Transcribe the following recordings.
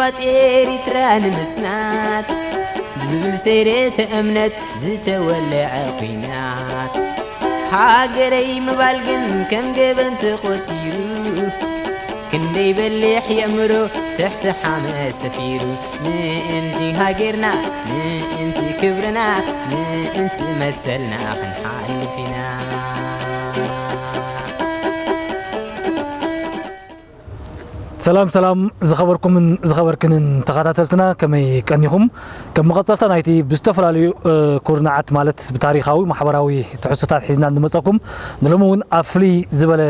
ኤሪትራ ንምጽናት ብዝብል ሰይረተ እምነት ዝተወለዐ ኲናት፣ ሃገረይ ምባል ግን ከም ገበን ተቖጺሩ። ክንደይ በሊሕ የእምሮ ትሕቲ ሓመድ ሰፊሩ። ምእንቲ ሃገርና፣ ምእንቲ ክብርና፣ ምእንቲ መሰልና ክንሓልፍ ኢና። ሰላም ሰላም ዝኸበርኩምን ዝኸበርክንን ተኸታተልትና፣ ከመይ ቀኒኹም? ከም መቐጸልታ ናይቲ ብዝተፈላለዩ ኩርናዓት፣ ማለት ብታሪኻዊ ማሕበራዊ ትሕዝቶታት ሒዝና እንመጸኩም፣ ንሎሚ እውን ኣብ ፍልይ ዝበለ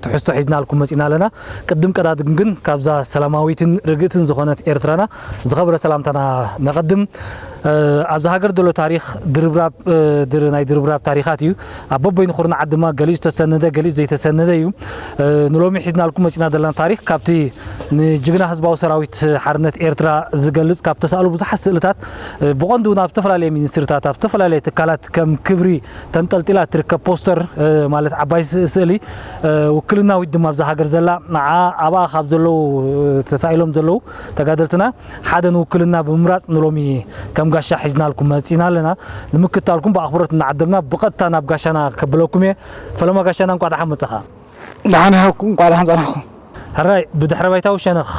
ትሕዝቶ ሒዝናልኩም መጺና ኣለና። ቅድም ቀዳድም ግን ካብዛ ሰላማዊትን ርግእትን ዝኾነት ኤርትራና ዝኸበረ ሰላምታና ነቐድም። ኣብዚ ሃገር ዘሎ ታሪኽ ድርብራብ፣ ናይ ድርብራብ ታሪኻት እዩ። ኣብ በበይኑ ኩርናዓት ድማ ገሊኡ ዝተሰነደ፣ ገሊኡ ዘይተሰነደ እዩ። ንሎሚ ሒዝናልኩም መጺና ዘለና ታሪኽ ካብቲ ንጅግና ህዝባዊ ሰራዊት ሓርነት ኤርትራ ዝገልጽ ካብ ተሳእሉ ብዙሓት ስእልታት፣ ብቐንዱ ናብ ዝተፈላለየ ሚኒስትሪታት፣ ኣብ ዝተፈላለየ ትካላት ከም ክብሪ ተንጠልጢላ እትርከብ ፖስተር፣ ማለት ዓባይ ስእሊ፣ ውክልናዊት ድማ ኣብዛ ሃገር ዘላ፣ ንዓ ኣብኣ ካብ ዘለዉ ተሳኢሎም ዘለዉ ተጋደልትና ሓደ ንውክልና ብምምራጽ ንሎሚ ከም ጋሻ ሒዝናልኩም መጺና ኣለና። ንምክታልኩም ብኣኽብሮት እናዓደምና ብቐጥታ ናብ ጋሻና ከብለኩም እየ። ፈለማ ጋሻና እንቋዕ ደሓን መጻኻ። ደሓን ይሃብኩም፣ እንቋዕ ደሓን ጸናሕኩም። ሕራይ ብድሕረ ባይታዊ ሸነኽ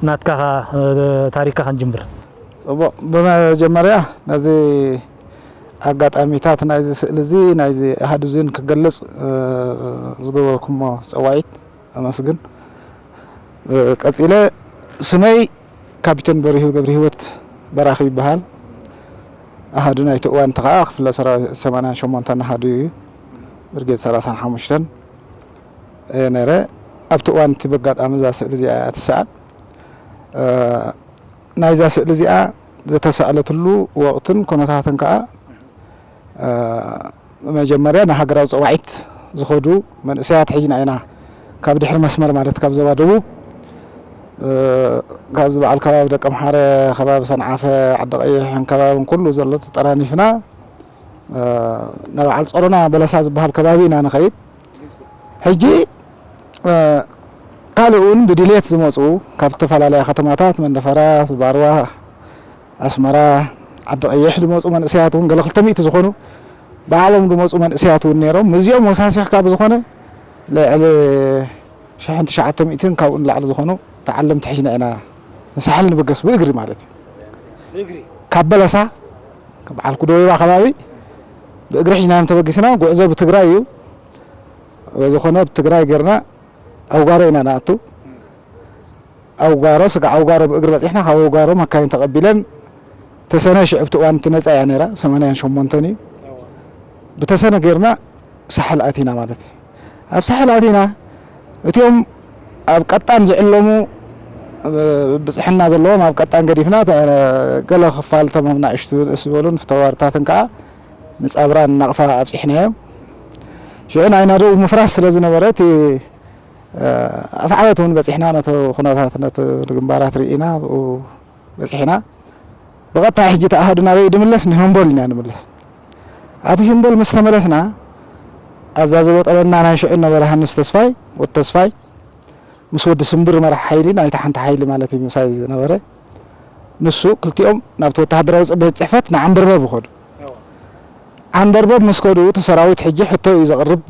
ናትካ ታሪክካ ክንጅምር። ጽቡቕ፣ ብመጀመርያ ነዚ ኣጋጣሚታት ናይዚ ስእሊ እዚ ናይዚ ኣሃዱ እዚ ንክገልጽ ዝገበርኩሞ ጸዋዒት ኣመስግን። ቀጺለ ስመይ ካፒተን በሪሁ ገብረሂወት በራኺ ይበሃል። ኣሃዱ ናይቲ እዋን እቲ ኸኣ ክፍለ ሰራዊት ሰማንያን ሸሞንተን ኣሃዱ እዩ። ብርጌድ ሰላሳን ሓሙሽተን እየ ነይረ። ኣብቲ እዋን እቲ በጋጣሚ እዛ ስእሊ እዚኣ እያ ትሰኣል። ናይዛ ስእሊ እዚኣ ዝተሳእለትሉ ወቕትን ኩነታትን ከኣ መጀመርያ ንሃገራዊ ጸዋዒት ዝኸዱ መንእሰያት ሒዝና ኢና። ካብ ድሕሪ መስመር ማለት ካብ ዞባ ደቡብ፣ ካብዚ በዓል ከባቢ ደቀምሓረ፣ ከባቢ ሰንዓፈ፣ ዓዲ ቀይሕን ከባብን ኩሉ ዘሎ ተጠራኒፍና ንበዓል ጸሮና በለሳ ዝበሃል ከባቢ ኢና ንኸይድ። ሕጂ ካልእ እውን ብድሌት ዝመፁ ካብ ዝተፈላለያ ከተማታት መንደፈራ፣ ባርዋ፣ ኣስመራ፣ ዓዲ ቀይሕ ዝመፁ መንእሰያት እውን ገለ ክልተ ሚእቲ ዝኾኑ ባዕሎም ዝመፁ መንእሰያት እውን ነይሮም። ምስዚኦም ወሳሲኽካ ብዝኾነ ልዕሊ ሽሕን ትሽዓተ ሚእትን ካብኡ ንላዕሊ ዝኾኑ ተዓለምቲ ሒዝና ኢና ንሳሕል ንብገስ ብእግሪ ማለት እዩ። ካብ በለሳ በዓል ኩደወይባ ከባቢ ብእግሪ ሒዝናዮም ተበጊስና። ጉዕዞ ብትግራይ እዩ። ዝኾነ ብትግራይ ጌርና ኣውጋሮ ኢና ንኣቱ። ኣውጋሮ ስጋዕ ኣውጋሮ ብእግሪ በፂሕና ካብ ኣውጋሮ መካይን ተቐቢለን ተሰነ ሽዑ ኣብቲ እዋን እቲ ነፃ እያ ነይራ ሰማንያን ሸሞንተን እዩ። ብተሰነ ጌርና ሳሕል ኣቲና ማለት እዩ። ኣብ ሳሕል ኣቲና እቲኦም ኣብ ቀጣን ዝዕለሙ ብፅሕና ዘለዎም ኣብ ቀጣን ገዲፍና ገለ ክፋል እቶም ኣብ ናእሽቱ ንእስ ዝበሉን ፍተዋርታትን ከዓ ንፃብራን ናቕፋ ኣብፂሕናዮም። ሽዑ ናይ ናደው ምፍራስ ስለ ዝነበረ እቲ ኣፍዓበት እውን በፂሕና ነቲ ኩነታት ነቲ ግንባራት ርኢና ብኡ በፂሕና። ብቐጥታ ሕጂ ተኣሃዱ ናበይ ድምለስ ንሆምቦል ኢና ንምለስ። ኣብ ሂምቦል ምስ ተመለስና ኣዛዚ ቦጠበና ናይ ሽዑ ነበረ ሃንስ ተስፋይ ወዲ ተስፋይ ምስ ወዲ ስምብር መራሕ ሓይሊ ናይታ ሓንቲ ሓይሊ ማለት እዩ ምሳይ ዝነበረ ንሱ ክልቲኦም ናብቲ ወተሃደራዊ ቤት ፅሕፈት ንዓንደርበብ ይኸዱ። ዓንደርበብ ምስ ከዱ እቲ ሰራዊት ሕጂ ሕቶ እዩ ዘቕርብ።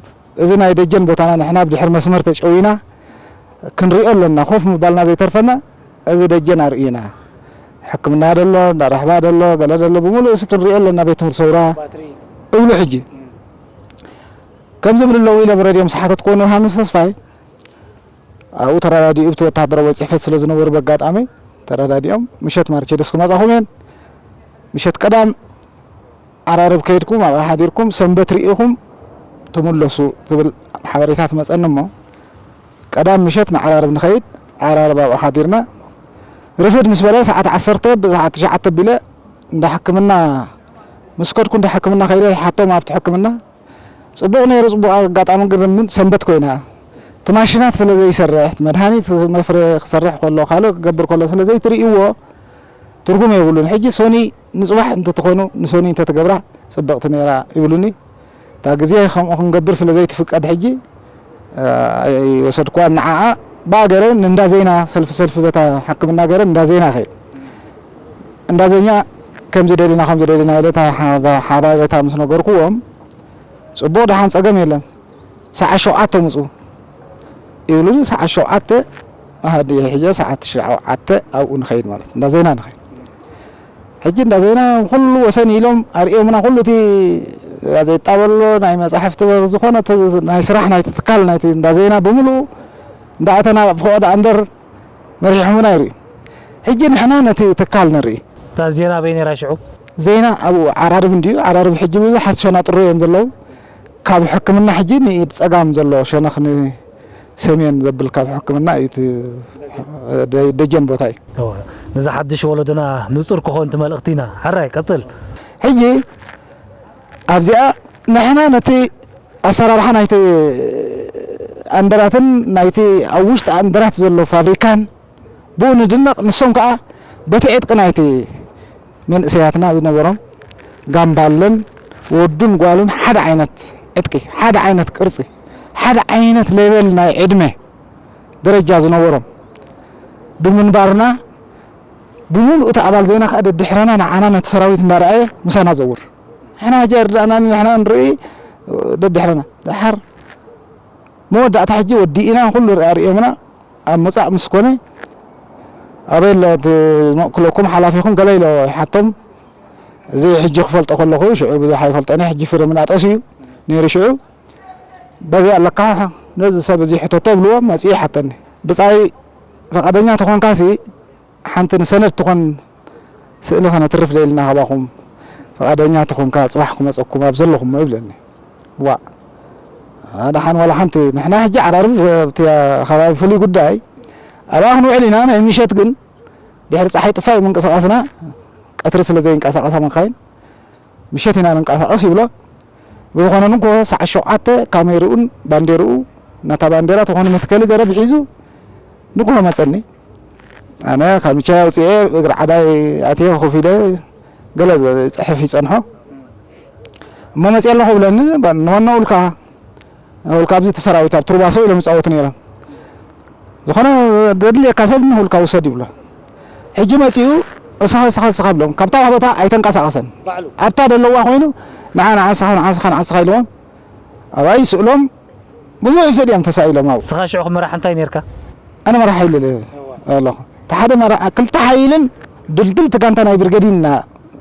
እዚ ናይ ደጀን ቦታና ንሕና ብድሕሪ መስመር ተጨዊና ክንሪኦ ኣለና፣ ኮፍ ምባልና ዘይተርፈና እዚ ደጀን ኣርእዩና። ሕክምና ደሎ፣ እንዳ ራሕባ ደሎ፣ ገለ ደሎ ብምሉእ እሲ ክንሪኦ ኣለና ቤት ትምህርቲ ሰውራ እብሉ። ሕጂ ከምዚ ብልለዉ ኢለ ብረድዮ ምስ ሓተትክዎ ንዮሃንስ ተስፋይ ኣብኡ ተረዳዲኡ ኣብቲ ወታደራዊ ቤት ፅሕፈት ስለ ዝነበሩ በጋጣሚ ተረዳዲኦም ምሸት ማርቸደስ ክመፃኹም እየን ምሸት ቀዳም ዓራርብ ከይድኩም ኣብኣ ሓዲርኩም ሰንበት ርኢኹም ትምለሱ ዝብል ሓበሬታ ትመፀኒ እሞ ቀዳም ምሸት ንዓራርብ ንኸይድ ዓራርብ ኣብኡ ሓዲርና ርፍድ ምስ በለ ሰዓት ዓሰርተ ብሰዓት ትሽዓተ ኣቢለ እንዳ ሕክምና ምስ ከድኩ እንዳ ሕክምና ከይደ ይሓቶም ኣብቲ ሕክምና ፅቡቕ ነይሩ ፅቡቕ ኣጋጣሚ ግን ሰንበት ኮይና እቲ ማሽናት ስለ ዘይሰርሕ መድሃኒት መፍረ ክሰርሕ ከሎ ካልእ ክገብር ከሎ ስለ ዘይትርእይዎ ትርጉም የብሉን ሕጂ ሶኒ ንፅባሕ እንተትኾኑ ንሶኒ እንተትገብራ ፅብቕቲ ነይራ ይብሉኒ። እታ ግዜ ከምኡ ክንገብር ስለ ዘይትፍቀድ ሕጂ ኣይወሰድክዋን ንዓኣ። ብኣ ገይረ እንዳ ዜና ሰልፊ ሰልፊ በታ ሕክምና ገይረ እንዳ ዜና ከይድ። እንዳ ዜና ከምዚ ደሊና ከምዚ ደሊና ኢለ እታ ሓባ-፣ ሓባሬታ ምስ ነገርኩዎም፣ ጽቡቕ ደሓን ጸገም የለን፣ ሰዓት ሸውዓተ ምጹ ይብሉኒ። ሰዓት ሸውዓተ ኣሃዲ ሕጂ ሰዓት ሸውዓተ ኣብኡ ንኸይድ ማለት እንዳ ዜና ንኸይድ። ሕጂ እንዳ ዜና ኩሉ ወሰን ኢሎም ኣርእዮምና። ኩሉ እቲ ጋዜጣ በሎ ናይ መጻሕፍቲ በሎ ዝኾነ እቲ ናይ ስራሕ ናይቲ ትካል ናይቲ እንዳ ዜና ብምሉኡ እንዳኣተና ኣብ ፈቐዶ ኣንደር መሪሖምና ይርኢ። ሕጂ ንሕና ነቲ ትካል ንርኢ። እታ ዜና ኣበይ ነይራ ሽዑ? ዜና ኣብኡ ዓራርብ እንድዩ። ዓራርብ ሕጂ ብዙሓት ሸናጥሮ እዮም ዘለዉ። ካብ ሕክምና ሕጂ ንኢድ ጸጋም ዘሎ ሸነኽ ንሰሜን ዘብል ካብ ሕክምና እዩ እቲ ደ-፣ ደጀን ቦታ እዩ። እወ፣ ነዚ ሓድሽ ወለዶና ንጹር ክኾን እቲ መልእኽቲ ኢና። ሕራይ፣ ቀጽል። ሕጂ ኣብዚኣ ንሕና ነቲ ኣሰራርሓ ናይቲ ኣንደራትን ናይቲ ኣብ ውሽጢ ኣንደራት ዘሎ ፋብሪካን ብኡ ንድነቕ። ንሶም ከኣ በቲ ዕጥቂ ናይቲ መንእሰያትና ዝነበሮም ጋምባለን ወዱን ጓሉን ሓደ ዓይነት ዕጥቂ፣ ሓደ ዓይነት ቅርጺ፣ ሓደ ዓይነት ሌቨል ናይ ዕድመ ደረጃ ዝነበሮም ብምንባርና፣ ብምሉእ እቲ ኣባል ዜና ከኣ ደድሕረና ንዓና ነቲ ሰራዊት እንዳረኣየ ምሳና ዘውር። ንሕና ሕጂ ኣይርድኣናን፣ ንሕና ንርኢ ደድሕረና። ደሓር መወዳእታ ሕጂ ወዲእና፣ ኩሉ ርኣ ርእዮምና። ኣብ ምጻእ ምስ ኮነ፣ ኣበይ ኣሎ እቲ መእክለኩም ሓላፊኹም ገለ ኢሎ ይሓቶም። እዚ ሕጂ ክፈልጦ ከለኹ፣ ሽዑ ብዙሕ ኣይፈልጦን እየ። ሕጂ ፍርምናጦስ እዩ ነይሩ ሽዑ። በዚ ኣለካ ነዚ ሰብ እዚ ሕተቶ ብልዎ መጺኡ ይሓተኒ። ብጻይ ፈቓደኛ ተኾንካሲ ሓንቲ ንሰነድ ትኾን ስእሊ ከነትርፍ ደልና ካባኹም፣ ፍቓደኛ ተኾንካ ጽባሕ ክመጸኩም ኣብ ዘለኹሞ ይብለኒ። ዋእ፣ ኣነ ደሓን ዋላ ሓንቲ፣ ንሕና ሕጂ ዓራርብ ኣብቲ ከባቢ ፍሉይ ጉዳይ ኣብኣ ክንውዕል ኢና። ናይ ምሸት ግን ድሕሪ ጸሓይ ጥፋእ እዩ ምንቅስቓስና፣ ቀትሪ ስለ ዘይንቀሳቐሳ መካይን። ምሸት ኢና ንንቀሳቐስ ይብሎ። ብዝኾነ ንግሆ ሰዓት ሸውዓተ ካሜርኡን ባንዴርኡ፣ ነታ ባንዴራ ተኾነ መትከሊ ገረብ ሒዙ ንግሆ መጸኒ። ኣነ ካብ ምቻይ ኣውጽኤ እግሪ ዓዳይ ኣትየ ኮፍ ኢለ ገለ ጽሕፍ ይጸንሖ። እሞ መጽየ ኣለኹ ብለኒ። ባ-፣ ንወነ ውልካ፣ ውልካ ኣብዚ እቲ ሰራዊት ኣብ ትሩባሶ ኢሎም ይጻወቱ ነይሮም። ዝኾነ ዘድልየካ ሰብ ንውልካ ውሰድ ይብሎ። ሕጂ መጺኡ እስኻ፣ እስኻ፣ እስኻ ብሎም። ካብታ ቦታ ኣይተንቀሳቐሰን። ባዕሉ። ኣብታ ደለዋ ኮይኑ ንዓ፣ ንዓ እስኻ፣ ንዓ እስኻ፣ ንዓ እስኻ ኢልዎም። ኣብኣ ይስእሎም። ብዙሕ ስእሊ እዮም ተሳኢሎም ኣብኡ። እስኻ ሽዑ ክመራሕ እንታይ ነርካ? ኣነ መራሕ ሓይሊ እየ እዋ። ኣለኹ። እቲ ሓደ መራሕ፣ ክልተ ሓይልን ድልድል እቲ ጋንታ ናይ ብርገዲን ኢና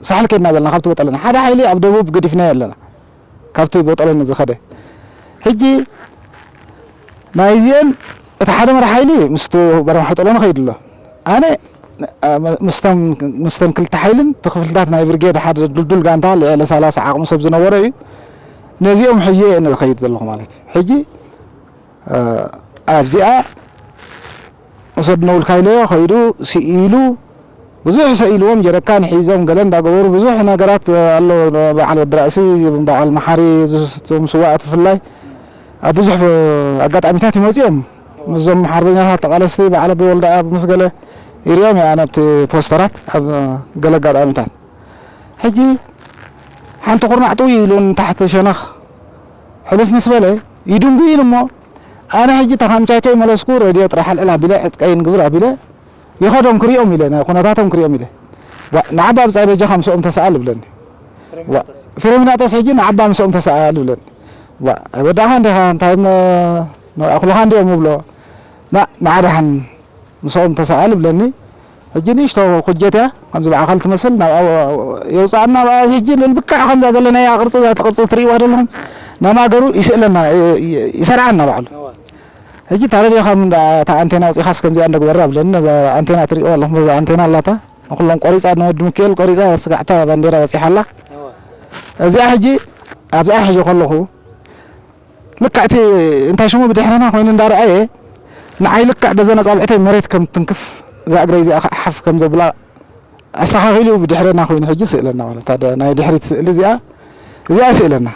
ሳሕል ከድና ዘለና ካብቲ ቦጠለና። ሓደ ሓይሊ ኣብ ደቡብ ገዲፍናዮ ኣለና። ካብቲ ቦጠለኒ ዝኸደ። ሕጂ ናይዚአን እቲ ሓደ መራሕ ሓይሊ ምስቲ በረማ ሕጠሎ ንኸይድ ኣሎ። ኣነ፣ እ፣ ምስተን፣ ምስተን ክልተ ሓይልን እቲ ክፍልታት ናይ ብርጌድ ሓደ ድልዱል ጋንታ ልዕሊ ሰላሳ ዓቕሚ ሰብ ዝነበሮ እዩ። ነዚኦም ሕጂ እየ ዝኸይድ ዘለኹ ማለት እዩ። ሕጂ፣ እ፣ ኣብዚኣ ውሰድ ነውልካ ኢለዮ፣ ከይዱ ስኢሉ፣ ብዙሕ ሰኢልዎም፣ ጀረካን ሒዞም፣ ገለ እንዳገበሩ፣ ብዙሕ ነገራት ኣሎ። በዓል ወዲ ራእሲ፣ በዓል መሓሪ፣ እዞም ስዋኣት ብፍላይ ኣብ ብዙሕ ኣጋጣሚታት ይመጹ እዮም። ምስዞም ሓርበኛታት ተቓለስቲ፣ በዓል ኣቦይ ወልደኣብ ምስ ገለ ይሪኦም እየ ኣነ ኣብቲ ፖስተራት፣ ኣብ ገለ ኣጋጣሚታት። ሕጂ ሓንቲ ኩርናዕ ጥውይ ኢሉ ንታሕቲ ሸነኽ ሕልፍ ምስ በለ፣ ይድንጉ ኢሉ እሞ፣ ኣነ ሕጂ ተኻምቻይ ከይመለስኩ፣ ሬድዮ ጥራሕ ኣልዕል ኣቢለ፣ ዕጥቀይን ግብር ኣቢለ፣ ይኸዶም ክሪኦም ኢለ፣ ናይ ኩነታቶም ክሪኦም ኢለ። ዋ፣ ንዓባ ብጻይ በጃኻ ምስኦም ተሰኣል ይብለኒ። ዋ፣ ፍሬምናጦስ ሕጂ ንዓባ ምስኦም ተሰኣል ይብለኒ። ዋ፣ ኣይወዳእኻ እንዲኻ፣ እንታይ እሞ ንኣኽሉኻ እንዲኦም ይብሎ። ና፣ ንዓ ደሓን ምስኦም ተሰኣል ይብለኒ። ሕጂ ንእሽቶ ኩጀት እያ፣ ከምዚ ብኣኻል ትመስል፣ ናብኣ የውፅኣና። ኣብኣ ሕጂ ልክዕ ከምዛ ዘለናያ ቅርፂ፣ እዛ ቅርፂ ትርእይዋ ዘለኹም፣ ናብ ማእገሩ ይስእለና፣ ይ-፣ ይ-፣ ይሰርዓና ባዕሉ። እዋ። ሕጂ እታ ሬድዮ ካብ እንዳ፣ እታ ኣንቴና ኣውፂኻስ ከምዚኣ እንደግበራ ብለኒ፣ ነዛ ኣንቴና ትርእይዋ ኣለኹም፣ በዛ ኣንቴና ኣላታ፣ ንኩሎም ቆሪፃ፣ ንወዲ ሚካኤል ቆሪፃ፣ ስጋዕታ ባንዴራ በፂሓ ኣላ። እዋ። እዚኣ ሕጂ ኣብዚኣ ሒዞ ከለኹ፣ ልክዕ እቲ እንታይ ሽሙ ብድሕረና ኮይኑ እንዳረኣየ፣ ንዓይ ልክዕ በዘን ኣጻብዕተይ መሬት ከም ትንክፍ፣ እዛ እግረይ እዚኣ ከዓ ሓፍ ከም ዘብላ ኣስተኻኺሉ ብድሕረና ኮይኑ ሕጂ ስእለና ማለት፣ እታ ናይ ድሕሪት ስእሊ እዚኣ፣ እዚኣ ስእለና።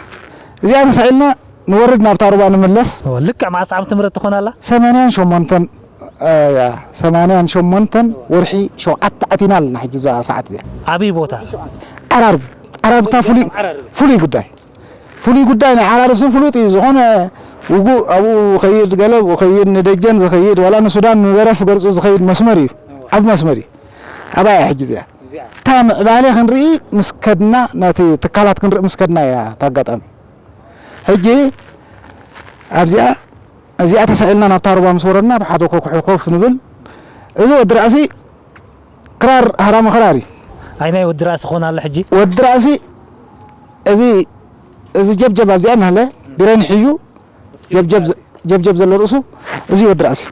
እዚኣ ተሳኢልና ንወርድ ናብታ ሩባ ንምለስ። እወ፣ ልክዕ መዓስ ዓመተ ምህረት ትኾን ኣላ? ሰማንያን ሸሞንተን፣ እ፣ ያ፣ ሰማንያን ሸሞንተን ወርሒ ሸውዓተ ኣቲና ኣለና ሕጂ እዛ ሰዓት እዚኣ። ኣበይ ቦታ? ዓራርብ፣ ዓራርብ እታ ፍሉይ፣ ዓራርብ። ፍሉይ ጉዳይ። ፍሉይ ጉዳይ ናይ ዓራርብ ስም ፍሉጥ እዩ። ዝኾነ ውጉእ ኣብኡ ኸይድ፣ ገለ ኣብኡ ኸይድ፣ ንደጀን ዝኸይድ፣ ዋላ ንሱዳን ንደረፍ ገርጹ ዝኸይድ መስመር እዩ። ዓቢ መስመር እዩ። ኣብኣ እያ ሕጂ እዚኣ። እታ ምዕባለ ክንርኢ ምስ ከድና፣ ነቲ ትካላት ክንርኢ ምስ ከድና እያ እታ ኣጋጣሚ። ሕጂ ኣብዚኣ፣ እዚኣ ተሳኢልና ናብታ ሩባ ምስ ወረድና፣ ብሓደ ኮኩሒ ኮፍ ንብል። እዚ ወዲ ራእሲ ክራር፣ ሃራሚ ክራር እዩ። ኣይ፣ ናይ ወዲ ራእሲ ክኾን ኣሎ ሕጂ? ወዲ ራእሲ፣ እዚ፣ እዚ ጀብጀብ ኣብዚኣ እናሃለ፣ ቢረን ሒዙ፣ ጀብጀብ ዘ-፣ ጀብጀብ ዘሎ ርእሱ፣ እዚ ወዲ ራእሲ።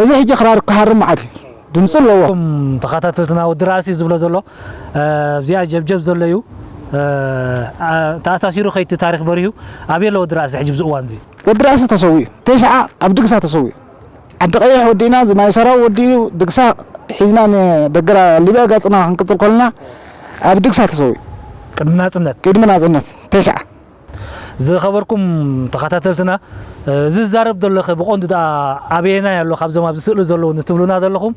እዚ ሕጂ ክራር ክሃርም መዓት እዩ። ድምፂ ኣለዎ። እቶም ተኸታተልትና ወዲ ራእሲ ዝብሎ ዘሎ፣ እ፣ ኣብዚኣ ጀብጀብ ዘሎ እዩ። እ፣ ኣ-፣ ተኣሳሲሩ ከይቲ ታሪኽ በሪሁ። ኣበይ ኣሎ ወዲ ራእሲ ሕጂ ብዚ እዋን እዚ? ወዲ ራእሲ ተሰዊኡ። ተስዓ ኣብ ድግሳ ተሰዊኡ። ዓዲ ቀይሕ ወዲእና፣ እዚ ማይ ሰራው ወዲኡ፣ ድግሳ ሒዝና ንደገራ ሊብያ ገፅና ክንቅፅል ከለና፣ ኣብ ድግሳ ተሰዊኡ። ቅድሚ ናፅነት? ቅድሚ ናፅነት። ተስዓ። ዝኸበርኩም ተኸታተልትና፣ እዚ ዝዛረብ ዘለኸ ብቐንዱ ደኣ ኣበየናይ ኣሎ ካብዞም ኣብዚ ስእሊ ዘለዉ ንትብሉና ዘለኹም፣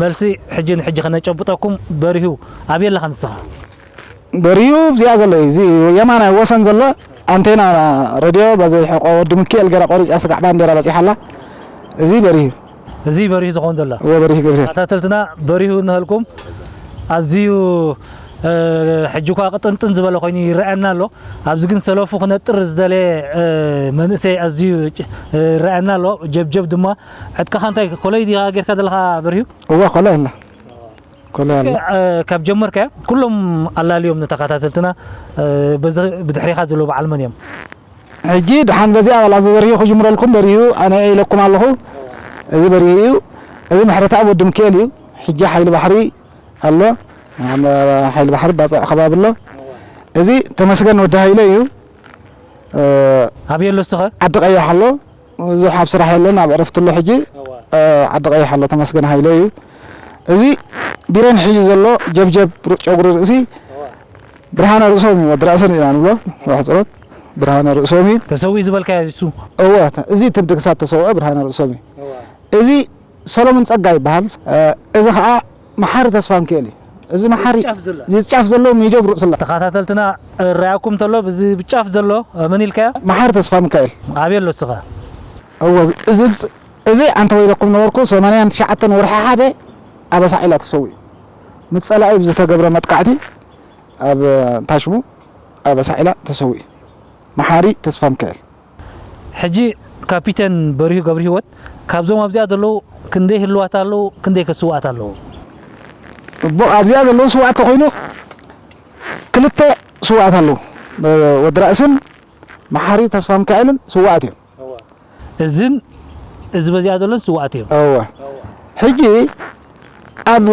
መልሲ ሕጂ ንሕጂ ከነጨብጠኩም። በሪሁ፣ ኣበይ ኣለኻ ንስኻ? በሪሁ እዚኣ ዘሎ እዩ። እዚ የማናይ ወሰን ዘሎ ኣንቴና ሬድዮ በዚ ሕቆ ወዲ ሚካኤል ገይራ ቆሪፃ ስጋዕ ባንዴራ በፂሓ ኣላ። እዚ በሪሁ። እዚ በሪሁ ዝኸውን ዘሎ? እወ፣ በሪሁ ገብርኤል። ተኸታተልትና፣ በሪሁ እንሀልኩም። ኣዝዩ፣ እ፣ ሕጂ እኳ ቅጥንጥን ዝበለ ኮይኑ ይረኣየና ኣሎ። ኣብዚ ግን ሰለፉ ክነጥር ዝደለየ፣ እ፣ መንእሰይ ኣዝዩ ጭ-፣ እ፣ ይረኣየና ኣሎ። ጀብጀብ ድማ፣ ዕጥቅኻ እንታይ ኮለይ ዲኻ ጌርካ ዘለኻ በሪሁ? እወ፣ ኮለይ ኣላ። ኮለይ ኣላ። እ፣ ካብ ጀመርካዮ ኩሎም ኣላልዮም ንተኸታተልትና፣ እ፣ በዚ ብድሕሪኻ ዘለዉ በዓል መን እዮም? ሕጂ ደሓን በዚኣ ዋላ ብበሪሁ ክጅምረልኩም፣ በሪሁ ኣነ ኢለኩም ኣለኹ። እዚ በሪሁ እዩ። እዚ ምሕረተኣብ ወዲ ሚካኤል እዩ። ሕጂ ሓይሊ ባሕሪ ኣሎ። ሓይሊ ባሕሪ ባጽዕ ከባቢ ኣሎ። እዚ ተመስገን ወዲ ሃይለ እዩ። እ፣ ኣበይ ኣሎ እሱ ኸ? ዓዲ ቀይሕ ኣሎ። ብዙሕ ኣብ ስራሕ የለን፣ ኣብ ዕረፍቲ ኣሎ ሕጂ። እዋ። እ፣ ዓዲ ቀይሕ ኣሎ፣ ተመስገን ሃይለ እዩ። እዚ ቢረን ሒዙ ዘሎ ጀብጀብ ሩ-፣ ጨጉሪ ርእሲ እዋ። ብርሃነ ርእሶም እዩ፣ ወዲ ራእሲ ኢና ንብሎ፣ ብሕጽሮት ብርሃነ ርእሶም እዩ። ተሰዊኡ ዝበልካዮ እሱ? እወ፣ ተ-፣ እዚ እቲ ብድግሳት ተሰውአ ብርሃነ ርእሶም እዩ። እዋ። እዚ ሰሎሞን ጸጋ ይበሃል። እ፣ እዚ ኸኣ መሓሪ ተስፋ ሚካኤል እዩ። እዚ መሓሪ፣ ጫፍ ዘሎ። እዚ ጫፍ ዘሎ ሚዶ ብሩእ ስላ። ተኸታተልትና፣ እ፣ ርኣኩም ተሎ፣ ብዚ ብጫፍ ዘሎ፣ እ፣ መን ኢልካዮ? መሓሪ ተስፋ ሚካኤል። ኣበይ ኣሎ እሱ ኸ? እወ፣ እዚ ብጽ-፣ እዚ ኣንተ ወይለኩም ነበርኩ፣ ሰማንያን ትሽዓተን ወርሒ ሓደ ኣብ ኣሳዒላ ተሰዊኡ። ምስ ጸላኢ ብዝተገብረ መጥቃዕቲ ኣብ ታሽሙ ኣብ ኣሳዒላ ተሰዊኡ። መሓሪ ተስፋ ሚካኤል። ሕጂ ካፒተን በሪሁ ገብረሂወት፣ ካብዞም ኣብዚኣ ዘለዉ ክንደይ ህልዋት ኣለዉ፣ ክንደይ ከ ስውኣት ኣለዉ? እቦ፣ ኣብዚኣ ዘለዉ ስውኣት ተኾይኑ ክልተ ስውኣት ኣለዉ። ወዲ ራእስን መሓሪ ተስፋ ሚካኤልን ስውኣት እዮም። እዝን እዚ በዚኣ ዘሎን ስውኣት እዮም። እወ። ሕጂ ኣብ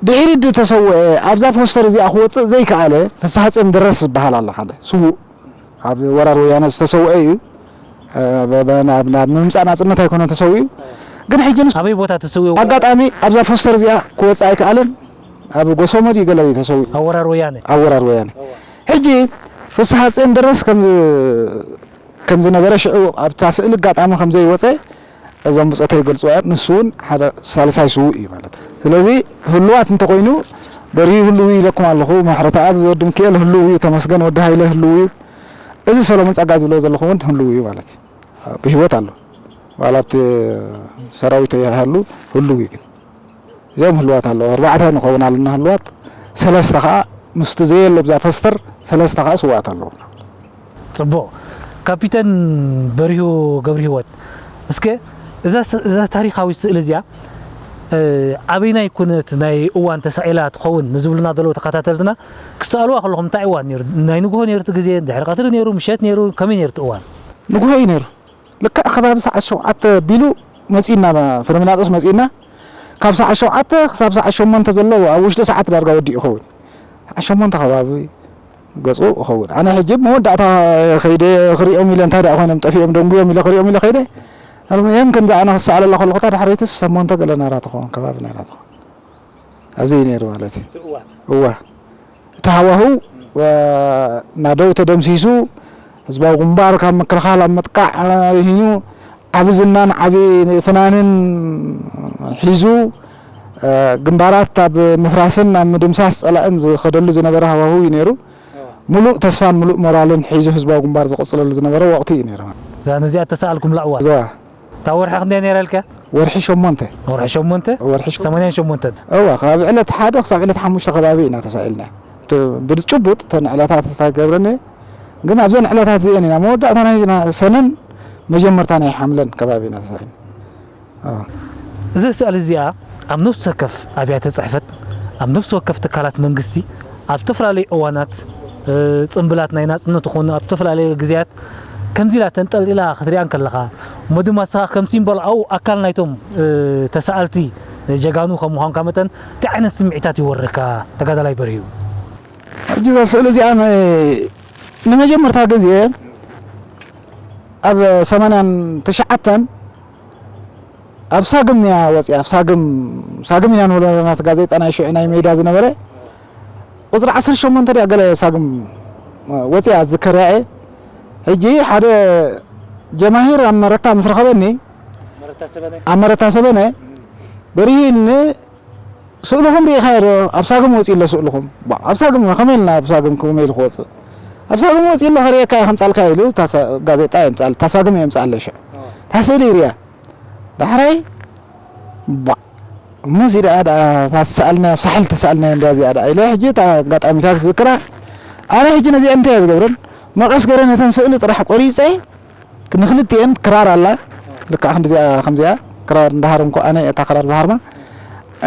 ድሕሪት ዝተሰውአ ኣብዛ ፖስተር እዚኣ ክወፅእ ዘይከኣለ ፍስሓ ጽዮን ድረስ ዝበሃል ኣሎ፣ ሓደ ስዉእ ኣብ ወራር ወያነ ዝተሰውአ እዩ። እ፣ ብ-፣ ብ-፣ ናብ፣ ናብ ምምጻእ ናጽነት ኣይኮነን ተሰዊኡ። ግን ሕጂ ንሱ ኣበይ ቦታ ተሰዊኡ? ኣጋጣሚ ኣብዛ ፖስተር እዚኣ ክወጽእ ኣይከኣለን። ኣብ ጎሶመድ እዩ ገለ ተሰዊኡ። ኣብ ወራር ወያነ? ኣብ ወራር ወያነ። ሕጂ ፍስሓ ጽዮን ድረስ ከም፣ ከም ዝነበረ ሽዑ ኣብታ ስእሊ ኣጋጣሚ ከም ዘይወጸ እዞም ብጾተይ ይገልጽዎ እዮም። ንሱ እውን ሓደ ሳልሳይ ስዉእ እዩ ማለት እዩ። ስለዚ ህሉዋት እንተኾይኑ በሪሁ ህሉው እዩ ኢለኩም ኣለኹ። ምሕረተኣብ ወዲ ሚካኤል ህሉው እዩ። ተመስገን ወዲ ሃይለ ህሉው እዩ። እዚ ሰሎሞን ጸጋ ዝብሎ ዘለኹ እውን ህሉው እዩ ማለት እዩ። ብህይወት ኣሎ። ዋላ ኣብቲ ሰራዊት ይሃሉ ህሉው እዩ ግን። እዚኦም ህሉዋት ኣለዉ። ኣርባዕተ ንኸውን ኣለና ህሉዋት። ሰለስተ ኸኣ ምስቲ ዘየሎ ብዛ ፖስተር ሰለስተ ኸኣ ስዉኣት ኣለዉ። ጽቡቕ። ካፒተን በሪሁ ገብረሂወት፣ እስከ እዛ ስ-፣ እዛ ታሪኻዊት ስእሊ እዚኣ፣ እ፣ ኣበይናይ ኩነት ናይ እዋን ተሳኢላ ትኸውን ንዝብሉና ዘለዉ ተኸታተልትና ክሰኣልዋ ከለኹም እንታይ እዋን ነይሩ? ናይ ንግሆ ነይሩ እቲ ግዜ? ድሕሪ ቀትሪ ነይሩ? ምሸት ነይሩ? ከመይ ነይሩ እቲ እዋን? ንግሆ እዩ ነይሩ። ልክዕ ከባቢ ሰዓት ሸውዓተ ቢሉ መጺእና፣ ፍረምናጦስ መጺእና። ካብ ሰዓት ሸውዓተ ክሳብ ሰዓት ሸሞንተ ዘሎ ኣብ ውሽጢ ሰዓት ዳርጋ ወዲኡ ይኸውን። ሰዓት ሸሞንተ ከባቢ ገጹ ይኸውን። ኣነ ሕጂ መወዳእታ ከይደ ክሪኦም ኢለ እንታይ ደኣ ኮይኖም ጠፊኦም ደንጉዮም ኢለ ክሪኦም ኢለ ከይደ። ኣልሙየም ከምዚ ኣነ ክሰኣለላ ከለኹ እታ ዳሕረይትስ ሸሞንተ ገለ ናራ ትኸውን፣ ከባቢ ናራ ትኸውን። ኣብዚ እዩ ነይሩ ማለት እዩ። እቲ እዋን። እዋ። እቲ ሃዋህው፣ እ፣ ናደው ተደምሲሱ፣ ህዝባዊ ግንባር ካብ ምክልኻል ኣብ ምጥቃዕ፣ እ፣ ይህዩ ዓቢ ዝናን ዓቢ ፍናንን ሒዙ፣ እ፣ ግንባራት ኣብ ምፍራስን ኣብ ምድምሳስ ጸላእን ዝኸደሉ ዝነበረ ሃዋህው እዩ ነይሩ። እዋ። ሙሉእ ተስፋን ሙሉእ ሞራልን ሒዙ ህዝባዊ ግንባር ዝቕጽለሉ ዝነበረ ወቕቲ እዩ ነይሩ። እዛ ነዚኣ እተሰኣልኩምላ እዋን? እዛ እታ ወርሒ ክንደይ ነይራ ኢልካ? ወርሒ ሸሞንተ። ወርሒ ሸሞንተ? ወርሒ ሸሞንተ። ሰማንያን ሸሞንተን። እዋ፣ ካብ ዕለት ሓደ ክሳብ ዕለት ሓሙሽተ ከባቢ ኢና ተሳኢልና። እቲ ብጭቡጥ እተን ዕለታት እንታይ ገብረኒ፣ ግን ኣብዘን ዕለታት እዚአን ኢና መወዳእታ ናይ ሰነን መጀመርታ ናይ ሓምለን ከባቢ ኢና ተሳኢልና። ኣዎ። እዚ ስእሊ እዚኣ ኣብ ነፍሲ ወከፍ ኣብያተ ጽሕፈት፣ ኣብ ነፍሲ ወከፍ ትካላት መንግስቲ፣ ኣብ ዝተፈላለዩ እዋናት፣ እ፣ ጽምብላት ናይ ናጽነት ይኹን ኣብ ዝተፈላለዩ ግዜያት ከምዚ ኢላ ተንጠልጢላ ክትሪኣ እንከለኻ፣ እሞ ድማ ንስኻ ከም ሲምቦል ኣብኡ ኣካል ናይቶም፣ እ፣ ተሳኣልቲ ጀጋኑ ከም ምዃንካ መጠን፣ እንታይ ዓይነት ስምዒታት ይወረካ ተጋዳላይ በርሂ? ሕጂ እዛ ስእሊ እዚኣ ን-፣ ንመጀመርታ ግዜ ኣብ ሰማንያን ትሽዓተን ኣብ ሳግም እያ ወፂኣ። ኣብ ሳግም፣ ሳግም ኢና ንብሎ ነቲ ጋዜጣ ናይ ሽዑ ናይ ሜዳ ዝነበረ። ቁፅሪ ዓሰርተ ሸሞንተ ድያ ገለ ሳግም ወፂኣ ዝዝከር እየ። ሕጂ ሓደ ጀማሂር ኣብ መረታ ምስ ረኸበኒ፣ መረታ ሰበነ። ኣብ መረታ ሰበነ፣ በሪሂ ን-፣ ስእልኹም ርኢኻዮ ዶ? ኣብ ሳግም ወፂኡ ኣሎ ስእልኹም። ባ፣ ኣብ ሳግም ከመይ ኢልና ኣብ ሳግም ከመይ ኢሉ ክወፅእ? ኣብ ሳግም ወፂኡ ኣሎ፣ ከርእየካ እየ፣ ከምፃልካ ኢሉ፣ እታ ሳ-፣ ጋዜጣ የምፃል-፣ እታ ሳግም የምፃለ ሽዕ። እታ ስእሊ ይርያ። ዳሕራይ፣ ባ፣ እሞ እዚ ደኣ፣ ደኣ፣ እታ ተሰኣልናያ፣ ኣብ ሳሕል ተሰኣልናያ እንድያ እዚኣ ደኣ ኢለ፣ ሕጂ እታ ኣጋጣሚታት ዝዝክራ። ኣነ ሕጂ ነዚአን እንታይ እየ ዝገብረን? መቐስ ገይረ ነተን ስእሊ ጥራሕ ቆሪፀ፣ ንክልቲኤን ክራር ኣላ። ልክዕ ክንዲዚኣ፣ ከምዚኣ ክራር እንዳሃረምኩ ኣነ እታ ክራር ዝሃርማ።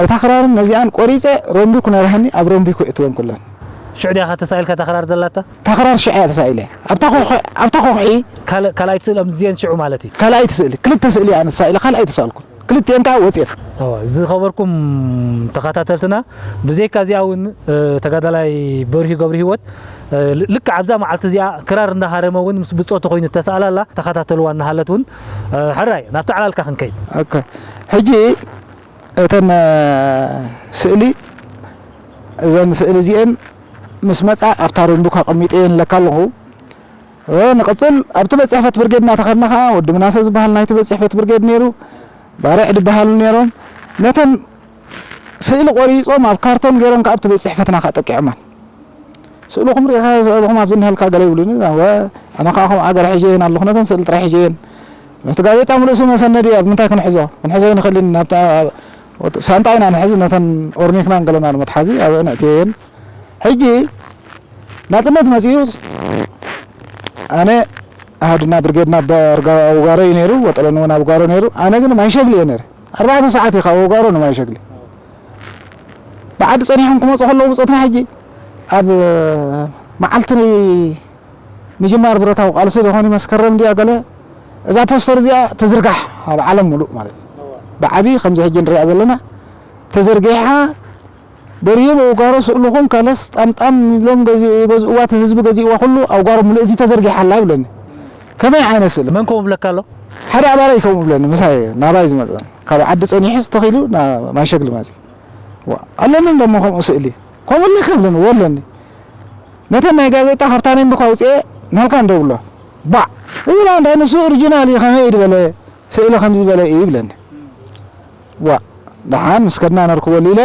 እታ ክራርን ነዚኣን ቆሪፀ ሮምቢኩ ነርሃኒ፣ ኣብ ሮምቢኩ እእትወን ኩለን። ሽዑ ዲኻ ተሳኢልካ እታ ክራር ዘላታ? እታ ክራር ሽዑ እያ ተሳኢለ። ኣብታ ኮኾ-፣ ኣብታ ኮኾሒ። ካል-፣ ካልኣይቲ ስእሊ እምዝየን ሽዑ ማለት እዩ? ካልኣይቲ ስእሊ፣ ክልተ ስእሊ እየ ኣነ ተሳኢለ፣ ካልኣይ ተሳእልኩ። ክልቲኤን ከዓ ወፂኤን። እወ፣ ዝኸበርኩም ተኸታተልትና፣ ብዘይካ እዚኣ እውን፣ እ፣ ተጋዳላይ በርሂ ገብረሂወት፣ እ፣ ል-፣ ልክዕ ኣብዛ መዓልቲ እዚኣ ክራር እንዳሃረመ እውን ምስ ብጾቱ ኮይኑ ተሳእላ ኣላ። ተኸታተልዋ እናሃለት እውን፣ እ፣ ሕራይ ናብቲ ዕላልካ ክንከይድ። ኦኬ። ሕጂ እተን፣ እ፣ ስእሊ፣ እዘን ስእሊ እዚኤን ምስ መጻ ኣብታ ሮምቢኩ ኣቐሚጠየን ኣለካ ኣለኹ። እ፣ ንቕጽል ኣብቲ ቤት ጽሕፈት ብርጌድ እናተኸድና ኸዓ ወዲ ምናሰ ዝበሃል ናይቲ ቤት ጽሕፈት ብርጌድ ነይሩ፣ ባርዕ ዝበሃሉ ነይሮም። ነተን ስእሊ ቆሪጾም ኣብ ካርቶን ገይሮም ከኣ ኣብቲ ቤት ጽሕፈትና ከኣ ጠቂዖመን። ስእልኹም ርኢኻ፣ ስእልኹም ኣብዚ እንሀልካ ገለ ይብሉኒ። ኣነ ከኣ ከምኡ ገለ ሒጀየን ኣለኹ፣ ነተን ስእሊ ጥራይ ሒጀየን። ነቲ ጋዜጣ ምሉእ ስመ ሰነድ እዩ፣ ኣብ ምንታይ ክንሕዞ? ክንሕዞ ኣይንኽእልን። ናብታ ሳንጣ ኢና ንሕዝ፣ ነተን ኦርኒክናን ገለና ንመትሓዚ ኣብአን ኣእትየየን። ሕጂ ናጽነት መጺኡ፣ ኣነ ኣሃዱና ብርጌድና ኣባ ኣውጋሮ እዩ ነይሩ፣ ወጠለኒ እውን ኣውጋሮ ነይሩ። ኣነ ግን ማይሸግሊ እየ ነይረ። ኣርባዕተ ሰዓት እዩ ካብ ኣውጋሮ ንማይሸግሊ። ብዓዲ ጸኒሖም ክመጹ ከለዉ ብጾትና ሕጂ ኣብ መዓልቲ ምጅማር ብረታዊ ቃልሲ ዝኾነ መስከረም ድያ ገለ እዛ ፖስተር እዚኣ ትዝርጋሕ ኣብ ዓለም ሙሉእ ማለት እዩ። ብዓቢ ከምዚ ሕጂ ንሪኣ ዘለና ተዘርጊሓ በርሂ በውጋሮ ስእልኹም ከለስ ጣምጣም ይብሎም ገዚ-፣ ይገዝእዋ፣ እቲ ህዝቢ ገዚእዋ፣ ኩሉ ኣውጋሮ ምልእቲ ተዘርጊሓ ኣላ ይብለኒ። ከመይ ዓይነት ስእሊ? መን ከምኡ ይብለካ ኣሎ? ሓደ ኣባለይ ከምኡ ይብለኒ፣ ምሳይ ናባይ ዝመጸ። ካብ ዓዲ ጸኒሑ ዝተኺሉ ና-፣ ማይሸግሊ መጺ። ዋ፣ ኣለኒ እንደሞ ከምኡ ስእሊ። ከምኡ ኣለካ ይብለኒ፣ ወለኒ። ነተን ናይ ጋዜጣ ካብታ ናይ ምልኳ ኣውፅኤ ናልካ እንደብሎ። ባዕ! እዚ ላ እንታይ ንሱ ኦሪጂናል እዩ፣ ከመይ ዝበለ ስእሊ ከምዚ ዝበለ እዩ ይብለኒ። ዋ፣ ደሓን ምስ ከድና ነርክበሉ ኢለ፣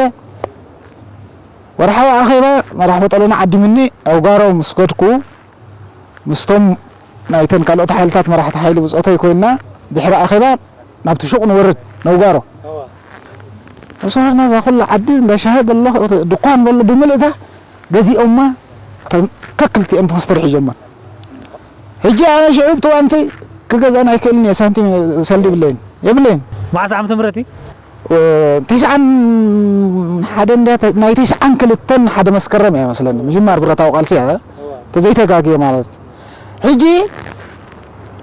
ወርሓዊ ኣኼባ መራሕ ወጠሎና ዓዲምኒ፣ ኣውጋሮ ምስ ከድኩ፣ ምስቶም ናይተን ካልኦት ሓይልታት መራሕቲ ሓይሊ ብጾተይ ኮይንና፣ ድሕሪ ኣኼባ ናብቲ ሹቕ ንወርድ፣ ነውጋሮ። እዋ። ተሳሃርና እዛ ኩላ ዓዲ፣ እንዳ ሻሂ በሎ፣ ድኳን በሎ፣ ብምልእታ ገዚኦማ፣ ተን-፣ ከክልቲኤን ፖስተር ሒዞማ። ሕጂ ኣነ ሽዑ ብትዋንቲ ክገዝአን ኣይክእልን እየ፣ ሳንቲም ሰልዲ የብለይን፣ የብለይን። መዓስ ዓመተ ምህረት እዩ? እ፣ ተስዓን ሓደ እንድያ፣ ተ-፣ ናይ ተስዓን ክልተን ሓደ መስከረም እያ መስለኒ፣ ምጅማር ብረታዊ ቃልሲ እያ፣ ተዘይተጋግየ ማለት። ሕጂ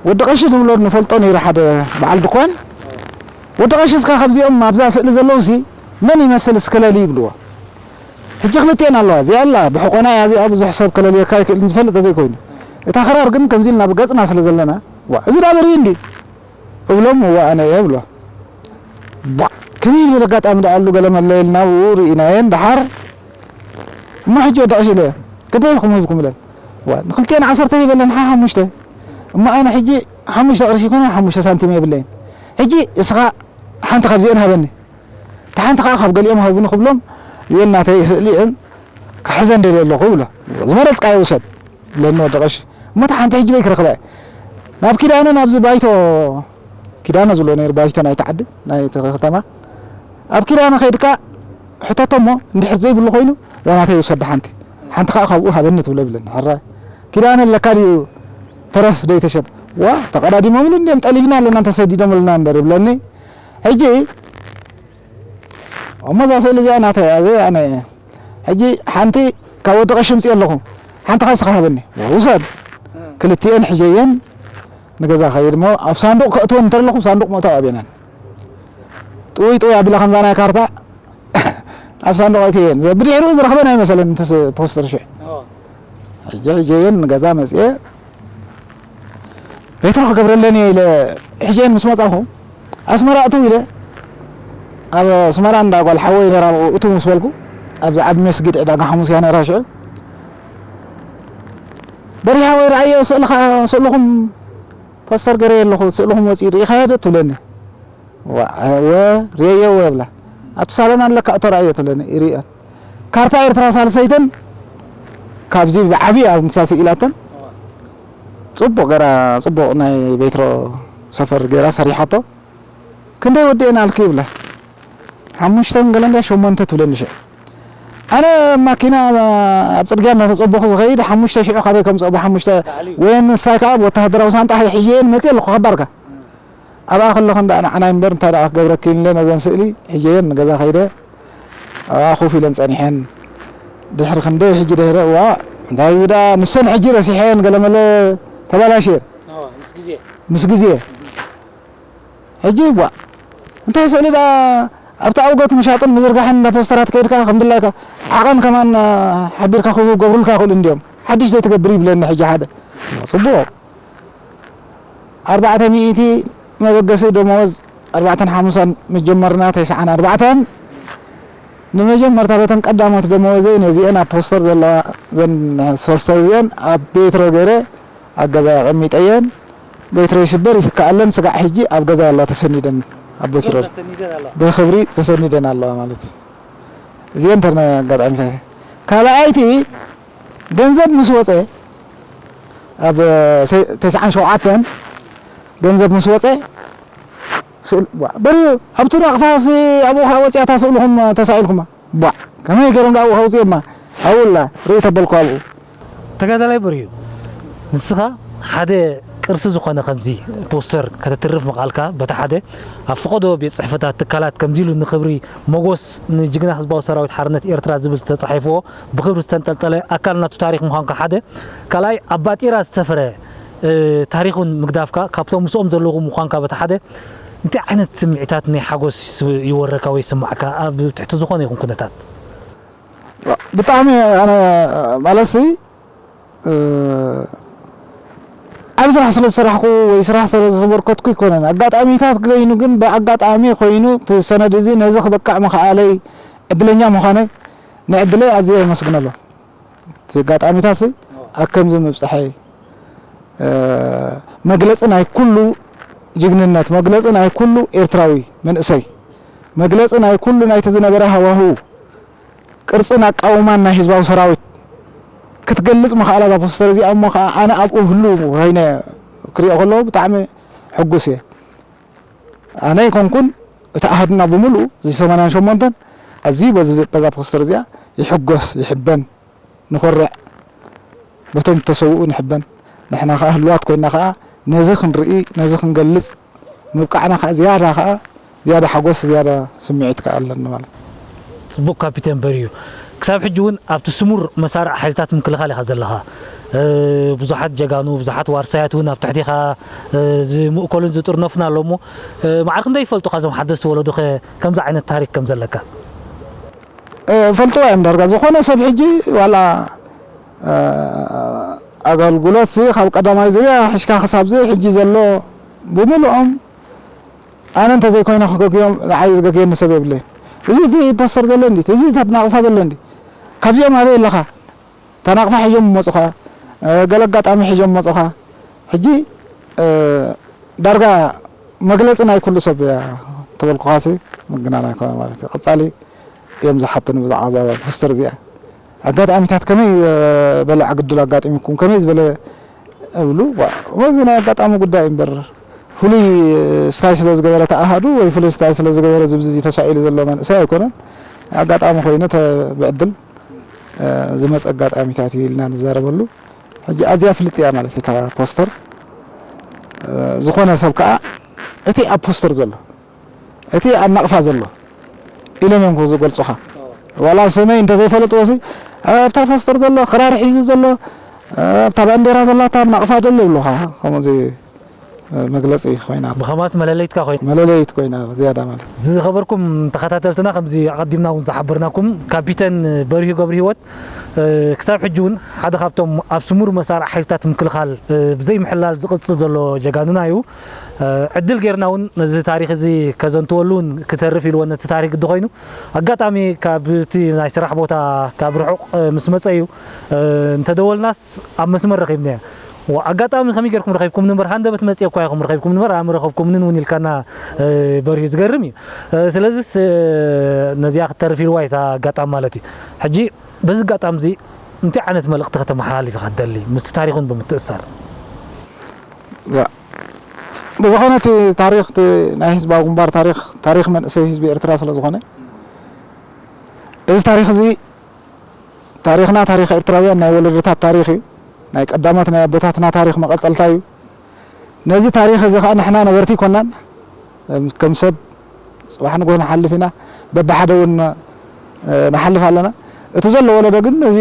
ወዲ ቀሺ ንብሎ ንፈልጦ ነይሩ ሓደ በዓል ድኳን። ወዲ ቀሺ እስካ ካብዚኦም ኣብዛ ስእሊ ዘለውሲ መን ይመስል እስከ ለሊ ይብልዎ። ሕጂ ክልቲኤን ኣለዋ፣ እዚኣ ኣላ ብሕቆና እያ፣ እዚኣ ብዙሕ ሰብ ከለልየካ ኣይክእልን ዝፈልጥ ተዘይኮይኑ። እታ ክራር ግን ከምዚ ኢልና ብገጽና ስለ ዘለና፣ ዋ፣ እዚ ዳ በርሂ እንዲ እብሎም፣ እዋ ኣነ እየ እብሎ። ቧ! ከመይ ዝበለ ኣጋጣሚ ደኣ ኣሉ ገለ መለ ኢልና ኣብኡ ርኢናየን ደሓር። እሞ ሕጂ ወዲ ቀሺ ኢለ፣ ክንደይ ኢኹም ሂብኩም ኢለን። ዋ፣ ንክልቲኤን ዓሰርተ ሂበለን፣ ሓ-፣ ሓሙሽተ። እሞ ኣነ ሕጂ ሓሙሽተ ቅርሺ ይኮነ፣ ሓሙሽተ ሳንቲም የብለይን። ሕጂ እስኻ ሓንቲ ካብዚኤን ሃበኒ። እታ ሓንቲ ከኣ ካብ ገሊኦም ሃቡኒ ክብሎም፣ እየን ናተይ ስእሊ እየን፣ ክሕዘን ደልየ ኣለኹ ብሎ። ዝመረጽካዮ ውሰድ። ለኒ ወዲ ቀሺ። እሞ እታ ሓንቲ ሕጂ በይ ክረኽባ እየ? ናብ ኪዳነ፣ ናብዚ ባይቶ ኪዳነ ዝብሎ ነይሩ፣ ባይቶ ናይቲ ዓዲ፣ ናይቲ ከተማ። ኣብ ኪዳነ ከይድካ ሕተቶ እሞ፣ እንድሕር ዘይብሉ ኮይኑ፣ እዛ ናተይ ውሰዳ ሓንቲ። ሓንቲ ከኣ ካብኡ ሃበኒ ትብሎ ይብለኒ። ሕራይ። ኪዳነ ኣለካ ድዩ? ተረፍ ደይተሸጠ። ዋ፣ ተቐዳዲሞምሉ እንድዮም፣ ጠሊብና ኣለና፣ ተሰዲዶምልና እምበር ይብለኒ። ሕጂ፣ እሞ እዛ ስእሊ እዚኣ ናተይ እያ፣ እዚኣ ኣነ እየ። ሕጂ ሓንቲ ካብ ወዲ ቀሺ ምጽእ ኣለኹ፣ ሓንቲ ከኣ ንስኻ ሃበኒ። ውሰድ። ክልቲኤን ሕጀየን ንገዛ ከይድ እሞ፣ ኣብ ሳንዱቕ ከእትወን እንተለኹ፣ ሳንዱቕ መእተዊ ኣብየናን። ጥውይ ጥውይ ኣቢላ ከምዛ ናይ ካርታ ኣብ ሳንዱቕ ኣእትየን። ዘ-፣ ብድሕሪኡ ዝረኽበን ኣይመሰለን፣ እቲ ስ-፣ ፖስተር ሽዕ። ሕጂ ሕጀየን ንገዛ መጽየ፣ ቤትሮ ክገብረለን እየ ኢለ፣ ሕጀየን ምስ መጻኹ፣ ኣስመራ እትው ኢለ፣ ኣብ ኣስመራ እንዳ ጓል ሓወይ ነራ እትው ምስ በልኩ፣ ኣብዚ ዓቢ መስጊድ ዕዳጋ ሓሙስ እያ ነራ ሽዑ። በሪሃ ወይ ረኣየ ስእልኻ፣ ስእልኹም ፖስተር ገረየ ኣለኹ፣ ስእልኹም ወጺኡ ርኢኻዮ ዶ ትብለኒ። ዋ፣ ወ፣ ርየዮ ወ ብላ። ኣብቲ ሳሎን ኣለካ እቶ ረኣዮ ትብለኒ፣ ይርእዮ። ካርታ ኤርትራ ሳልሰይተን ካብዚ ብዓቢ እያ ንሳ ስኢላተን። ጽቡቕ ገራ፣ ጽቡቕ ናይ ቤትሮ ሰፈር ገራ ሰሪሓቶ። ክንደይ ወዲኤን ኣልኪ ይብላ። ሓሙሽተን ገለ እንድያ ሸሞንተ ትብለኒ ሽዑ። ኣነ ማኪና ኣብ ጽርግያ እናተጸበኹ ዝኸይድ ሓሙሽተ ሽዑ ካበይ ከምጽኦ ብሓሙሽተ ወይን ንሳይ ከኣ ብወተሃደራዊ ሳንጣ ሒጀየን መጽየ ኣለኹ ከባርካ። ኣብኣ ከለኹ እንዳ ንዓናይ እምበር እንታይ ደኣ ክገብረኪ ኢለ ነዘን ስእሊ ሒጀየን ንገዛ ከይደ ኣብኣ ኮፍ ኢለን ጸኒሐን። ድሕሪ ክንደይ ሕጂ ድሕሪ እዋ እንታይ እዚ ደኣ ንሰን ሕጂ ረሲሐን ገለመለ ተባላሽየን። ኣዎ፣ ምስ ግዜ። ምስ ግዜ። ሕጂ ዋ እንታይ ስእሊ ደኣ ኣብቲ ኣውገት ምሻጥን ምዝርጋሕን እንዳ ፖስተራት ከይድካ ከም ድላይካ ዓቐን ከማን ሓቢርካ ክገብሩልካ ይኽእሉ እንድዮም። ሓድሽ ዘይትገብር ይብለኒ ሕጂ ሓደ። ጽቡቕ። ኣርባዕተ ሚእቲ መበገሲ ደመወዝ ኣርባዕተን ሓሙሳን መጀመርና ተስዓን ኣርባዕተን ንመጀመርታ በተን ቀዳሞት ደመወዘይ ነዚአን ኣብ ፖስተር ዘለዋ ዘን ሶስተ እዚአን ኣብ ቤትሮ ገይረ ኣብ ገዛ ኣቐሚጠየን። ቤትሮ ይስበር ይትከኣለን ስጋዕ ሕጂ ኣብ ገዛ ኣላ ተሰኒደን ኣብ ቤትሮ ተሰኒደን ኣለዋ። ብኽብሪ ተሰኒደን ኣለዋ ማለት እዩ። እዚአን ተን ኣጋጣሚታት እየን። ካልኣይቲ ገንዘብ ምስ ወፀ ኣብ ሰ-፣ ተስዓን ሸውዓተን ገንዘብ ምስ ወፀ ስእል-፣ ዋ፣ በርዩ ኣብቲ ናቕፋ ሲ-፣ ኣብኡ ኸዓ ወፂኣታ ስእልኹም ተሳኢልኩማ። ቧዕ! ከመይ ገይሮም ደኣ ኣብኡ ከውፅኡማ? ኣብኡላ ርኢ ተበልኩ ኣብኡ። ተጋዳላይ በርዩ፣ ንስኻ ሓደ ቅርሲ ዝኾነ ከምዚ ፖስተር ከተትርፍ ምኽኣልካ፣ በቲ ሓደ ኣብ ፈቐዶ ቤት ጽሕፈታት ትካላት ከምዚ ኢሉ ንኽብሪ ሞጎስ ንጅግና ህዝባዊ ሰራዊት ሓርነት ኤርትራ ዝብል ተጻሒፍዎ ብኽብሪ ዝተንጠልጠለ ኣካል ናቱ ታሪኽ ምዃንካ ሓደ፣ ካልኣይ ኣብ ባጤራ ዝሰፈረ፣ እ፣ ታሪኽ እውን ምግዳፍካ ካብቶም ምስኦም ዘለኹ ምዃንካ በቲ ሓደ፣ እንታይ ዓይነት ስምዒታት ናይ ሓጎስ ይስ-፣ ይወረካ ወይ ይስማዓካ ኣብ ትሕቲ ዝኾነ ይኹን ኩነታት? ብጣዕሚ ኣነ ማለትሲ፣ እ፣ ዓቢ ስራሕ ስለ ዝሰራሕኩ ወይ ስራሕ ስለ ዘበርከትኩ ኣይኮነን። ኣጋጣሚታት ኮይኑ ግን ብኣጋጣሚ ኮይኑ እቲ ሰነድ እዚ ነዚ ክበቅዕ ምኽኣለይ ዕድለኛ ምዃነይ ንዕድለይ ኣዝየ የመስግነሉ። እቲ ኣጋጣሚታት ኣብ ከምዚ ምብጽሐይ፣ እ፣ መግለጺ ናይ ኩሉ ጅግንነት፣ መግለጺ ናይ ኩሉ ኤርትራዊ መንእሰይ፣ መግለጺ ናይ ኩሉ ናይቲ ዝነበረ ሃዋህው፣ ቅርጽን ኣቃውማን ናይ ህዝባዊ ሰራዊት ክትገልጽ ምኽኣላ እዛ ፖስተር እዚኣ እሞ ኸዓ ኣነ ኣብኡ ህሉው ኮይነ ክሪኦ ከለኹ ብጣዕሚ ሕጉስ እየ። ኣነ ኣይኮንኩን፣ እቲ ኣሃድና ብምሉኡ፣ እዚ ሰማንያን ሸሞንተን ኣዝዩ በዚ፣ በዛ ፖስተር እዚኣ ይሕጎስ፣ ይሕበን፣ ንኾርዕ። በቶም እተሰውኡ ንሕበን። ንሕና ኸኣ ህሉዋት ኮይንና ኸኣ ነዚ ክንርኢ፣ ነዚ ክንገልጽ ምብቃዕና ኸኣ ዝያዳ ኸኣ፣ ዝያዳ ሓጎስ፣ ዝያዳ ስምዒት ከኣ ኣለኒ ማለት እዩ። ጽቡቕ ካፒቴን በርዩ። ክሳብ ሕጂ እውን ኣብቲ ስሙር መሳርዕ ሓይልታት ምክልኻል ኢኻ ዘለኻ። እ፣ ብዙሓት ጀጋኑ፣ ብዙሓት ዋርሳያት እውን ኣብ ትሕቲኻ፣ እ፣ ዝምእከሉን ዝጥርነፉን ኣሎ እሞ፣ እ፣ ማዕረ ክንደይ ይፈልጡኻ እዞም ሓደስቲ ወለዶኸ ከምዚ ዓይነት ታሪክ ከም ዘለካ? እ፣ ፈልጥዎ እዮም ዳርጋ። ዝኾነ ሰብ ሕጂ ዋላ፣ እ፣ ኣገልግሎትሲ ካብ ቀዳማይ ዙርያ ሕሽካ ክሳብዚ ሕጂ ዘሎ ብምልኦም ኣነ እንተዘይኮይነ ክገግዮም፣ ንዓይ ዝገግየኒ ሰብ የብለይን። እዚ እቲ ፖስተር ዘሎ እንዲ፣ እዚ ኣብ ናቕፋ ዘሎ እንዲ፣ ካብዚኦም ኣበይ ኣለኻ? እታ ናቕፋ ሒዞም መጹኻ፣ እ፣ ገለ ኣጋጣሚ ሒዞም መጹኻ። ሕጂ፣ እ፣ ዳርጋ መግለጺ ናይ ኩሉ ሰብ እያ ተበልኩኻሲ ምግናን ኣይኮነ ማለት እዩ። ቀጻሊ እዮም ዝሓቱኒ ብዛዕባ እዛ ፖስተር እዚኣ። ኣጋጣሚታት ከመይ ዝበለ ዕግድል ኣጋጢሙኩም፣ ከመይ ዝበለ እብሉ። ዋ፣ እዚ ናይ ኣጋጣሚ ጉዳይ እምበር፣ ፍሉይ ስታይ ስለ ዝገበረ ተኣሃዱ ወይ ፍሉይ ስታይ ስለ ዝገበረ ዝብዚ ተሳኢሉ ዘሎ መንእሰይ ኣይኮነን። ኣጋጣሚ ኮይኑ ተ-፣ ብዕድል፣ እ፣ ዝመጸ ኣጋጣሚታት እዩ ኢልና ንዛረበሉ። ሕጂ ኣዝያ ፍልጥ እያ ማለት እታ ፖስተር። እ፣ ዝኾነ ሰብ ከኣ እቲ ኣብ ፖስተር ዘሎ፣ እቲ ኣብ ናቕፋ ዘሎ ኢሎም እዮም ዝገልጹኻ። ዋላ ስመይ እንተዘይፈለጥዎሲ፣ ኣብታ ፖስተር ዘሎ፣ ክራር ሒዙ ዘሎ፣ ኣብታ ባንዴራ ዘላታ ኣብ ናቕፋ ዘሎ ይብሉኻ። ከምዚ መግለጺ ኮይና። ብኸማስ መለለይትካ ኮይና። መለለይት ኮይና ዝያዳ ማለት። ዝኸበርኩም ተኸታተልትና፣ ከምዚ ኣቐዲምና እውን ዝሓበርናኩም፣ ካፒተን በሪሁ ገብረሂወት፣ እ፣ ክሳብ ሕጂ እውን ሓደ ካብቶም ኣብ ስሙር መሳርዕ ሓይልታት ምክልኻል፣ እ፣ ብዘይምሕላል ዝቕጽል ዘሎ ጀጋኑና እዩ። እ፣ ዕድል ጌርና እውን ነዚ ታሪኽ እዚ ከዘንትወሉ እውን ክተርፍ ኢልዎ ነቲ ታሪኽ ግዲ ኮይኑ፣ ኣጋጣሚ ካብ እቲ ናይ ስራሕ ቦታ ካብ ርሑቕ፣ እ፣ ምስ መጸ እዩ፣ እ፣ እንተደወልናስ ኣብ መስመር ረኺብናዮ። ዋ፣ ኣጋጣሚ ከመይ ጌርኩም ረኺብኩም እምበር፣ ሃንደበት መጺኤ እኳ ኢኹም ረኺብኩም እምበር፣ ኣምረኸብኩምንን እውን ኢልካና፣ እ፣ በሪሁ ዝገርም እዩ። እ፣ ስለዚስ፣ እ፣ ነዚኣ ክትተርፍ ኢልዋ እታ ኣጋጣሚ ማለት እዩ። ሕጂ በዚ ኣጋጣሚ እዚ እንታይ ዓይነት መልእኽቲ ከተመሓላልፍ ኢኻ ትደሊ፣ ምስቲ ታሪኹን ብምትእስሳር? ያ፣ ብዝኾነ እቲ ታሪኽ፣ እቲ ናይ ህዝባዊ ግንባር ታሪኽ፣ ታሪኽ መንእሰይ ህዝቢ ኤርትራ ስለ ዝኾነ፣ እዚ ታሪኽ እዚ ታሪኽና፣ ታሪኽ ኤርትራውያን ናይ ወለዶታት ታሪኽ እዩ። ናይ ቀዳሞት ናይ ኣቦታትና ታሪኽ መቐጸልታ እዩ። ነዚ ታሪኽ እዚ ኸኣ ንሕና ነበርቲ ኣይኮናን። ከም፣ ከም ሰብ ጽባሕ ንግሆ ንሓልፍ ኢና። በብሓደ እውን፣ እ፣ ንሓልፍ ኣለና። እቲ ዘሎ ወለዶ ግን ነዚ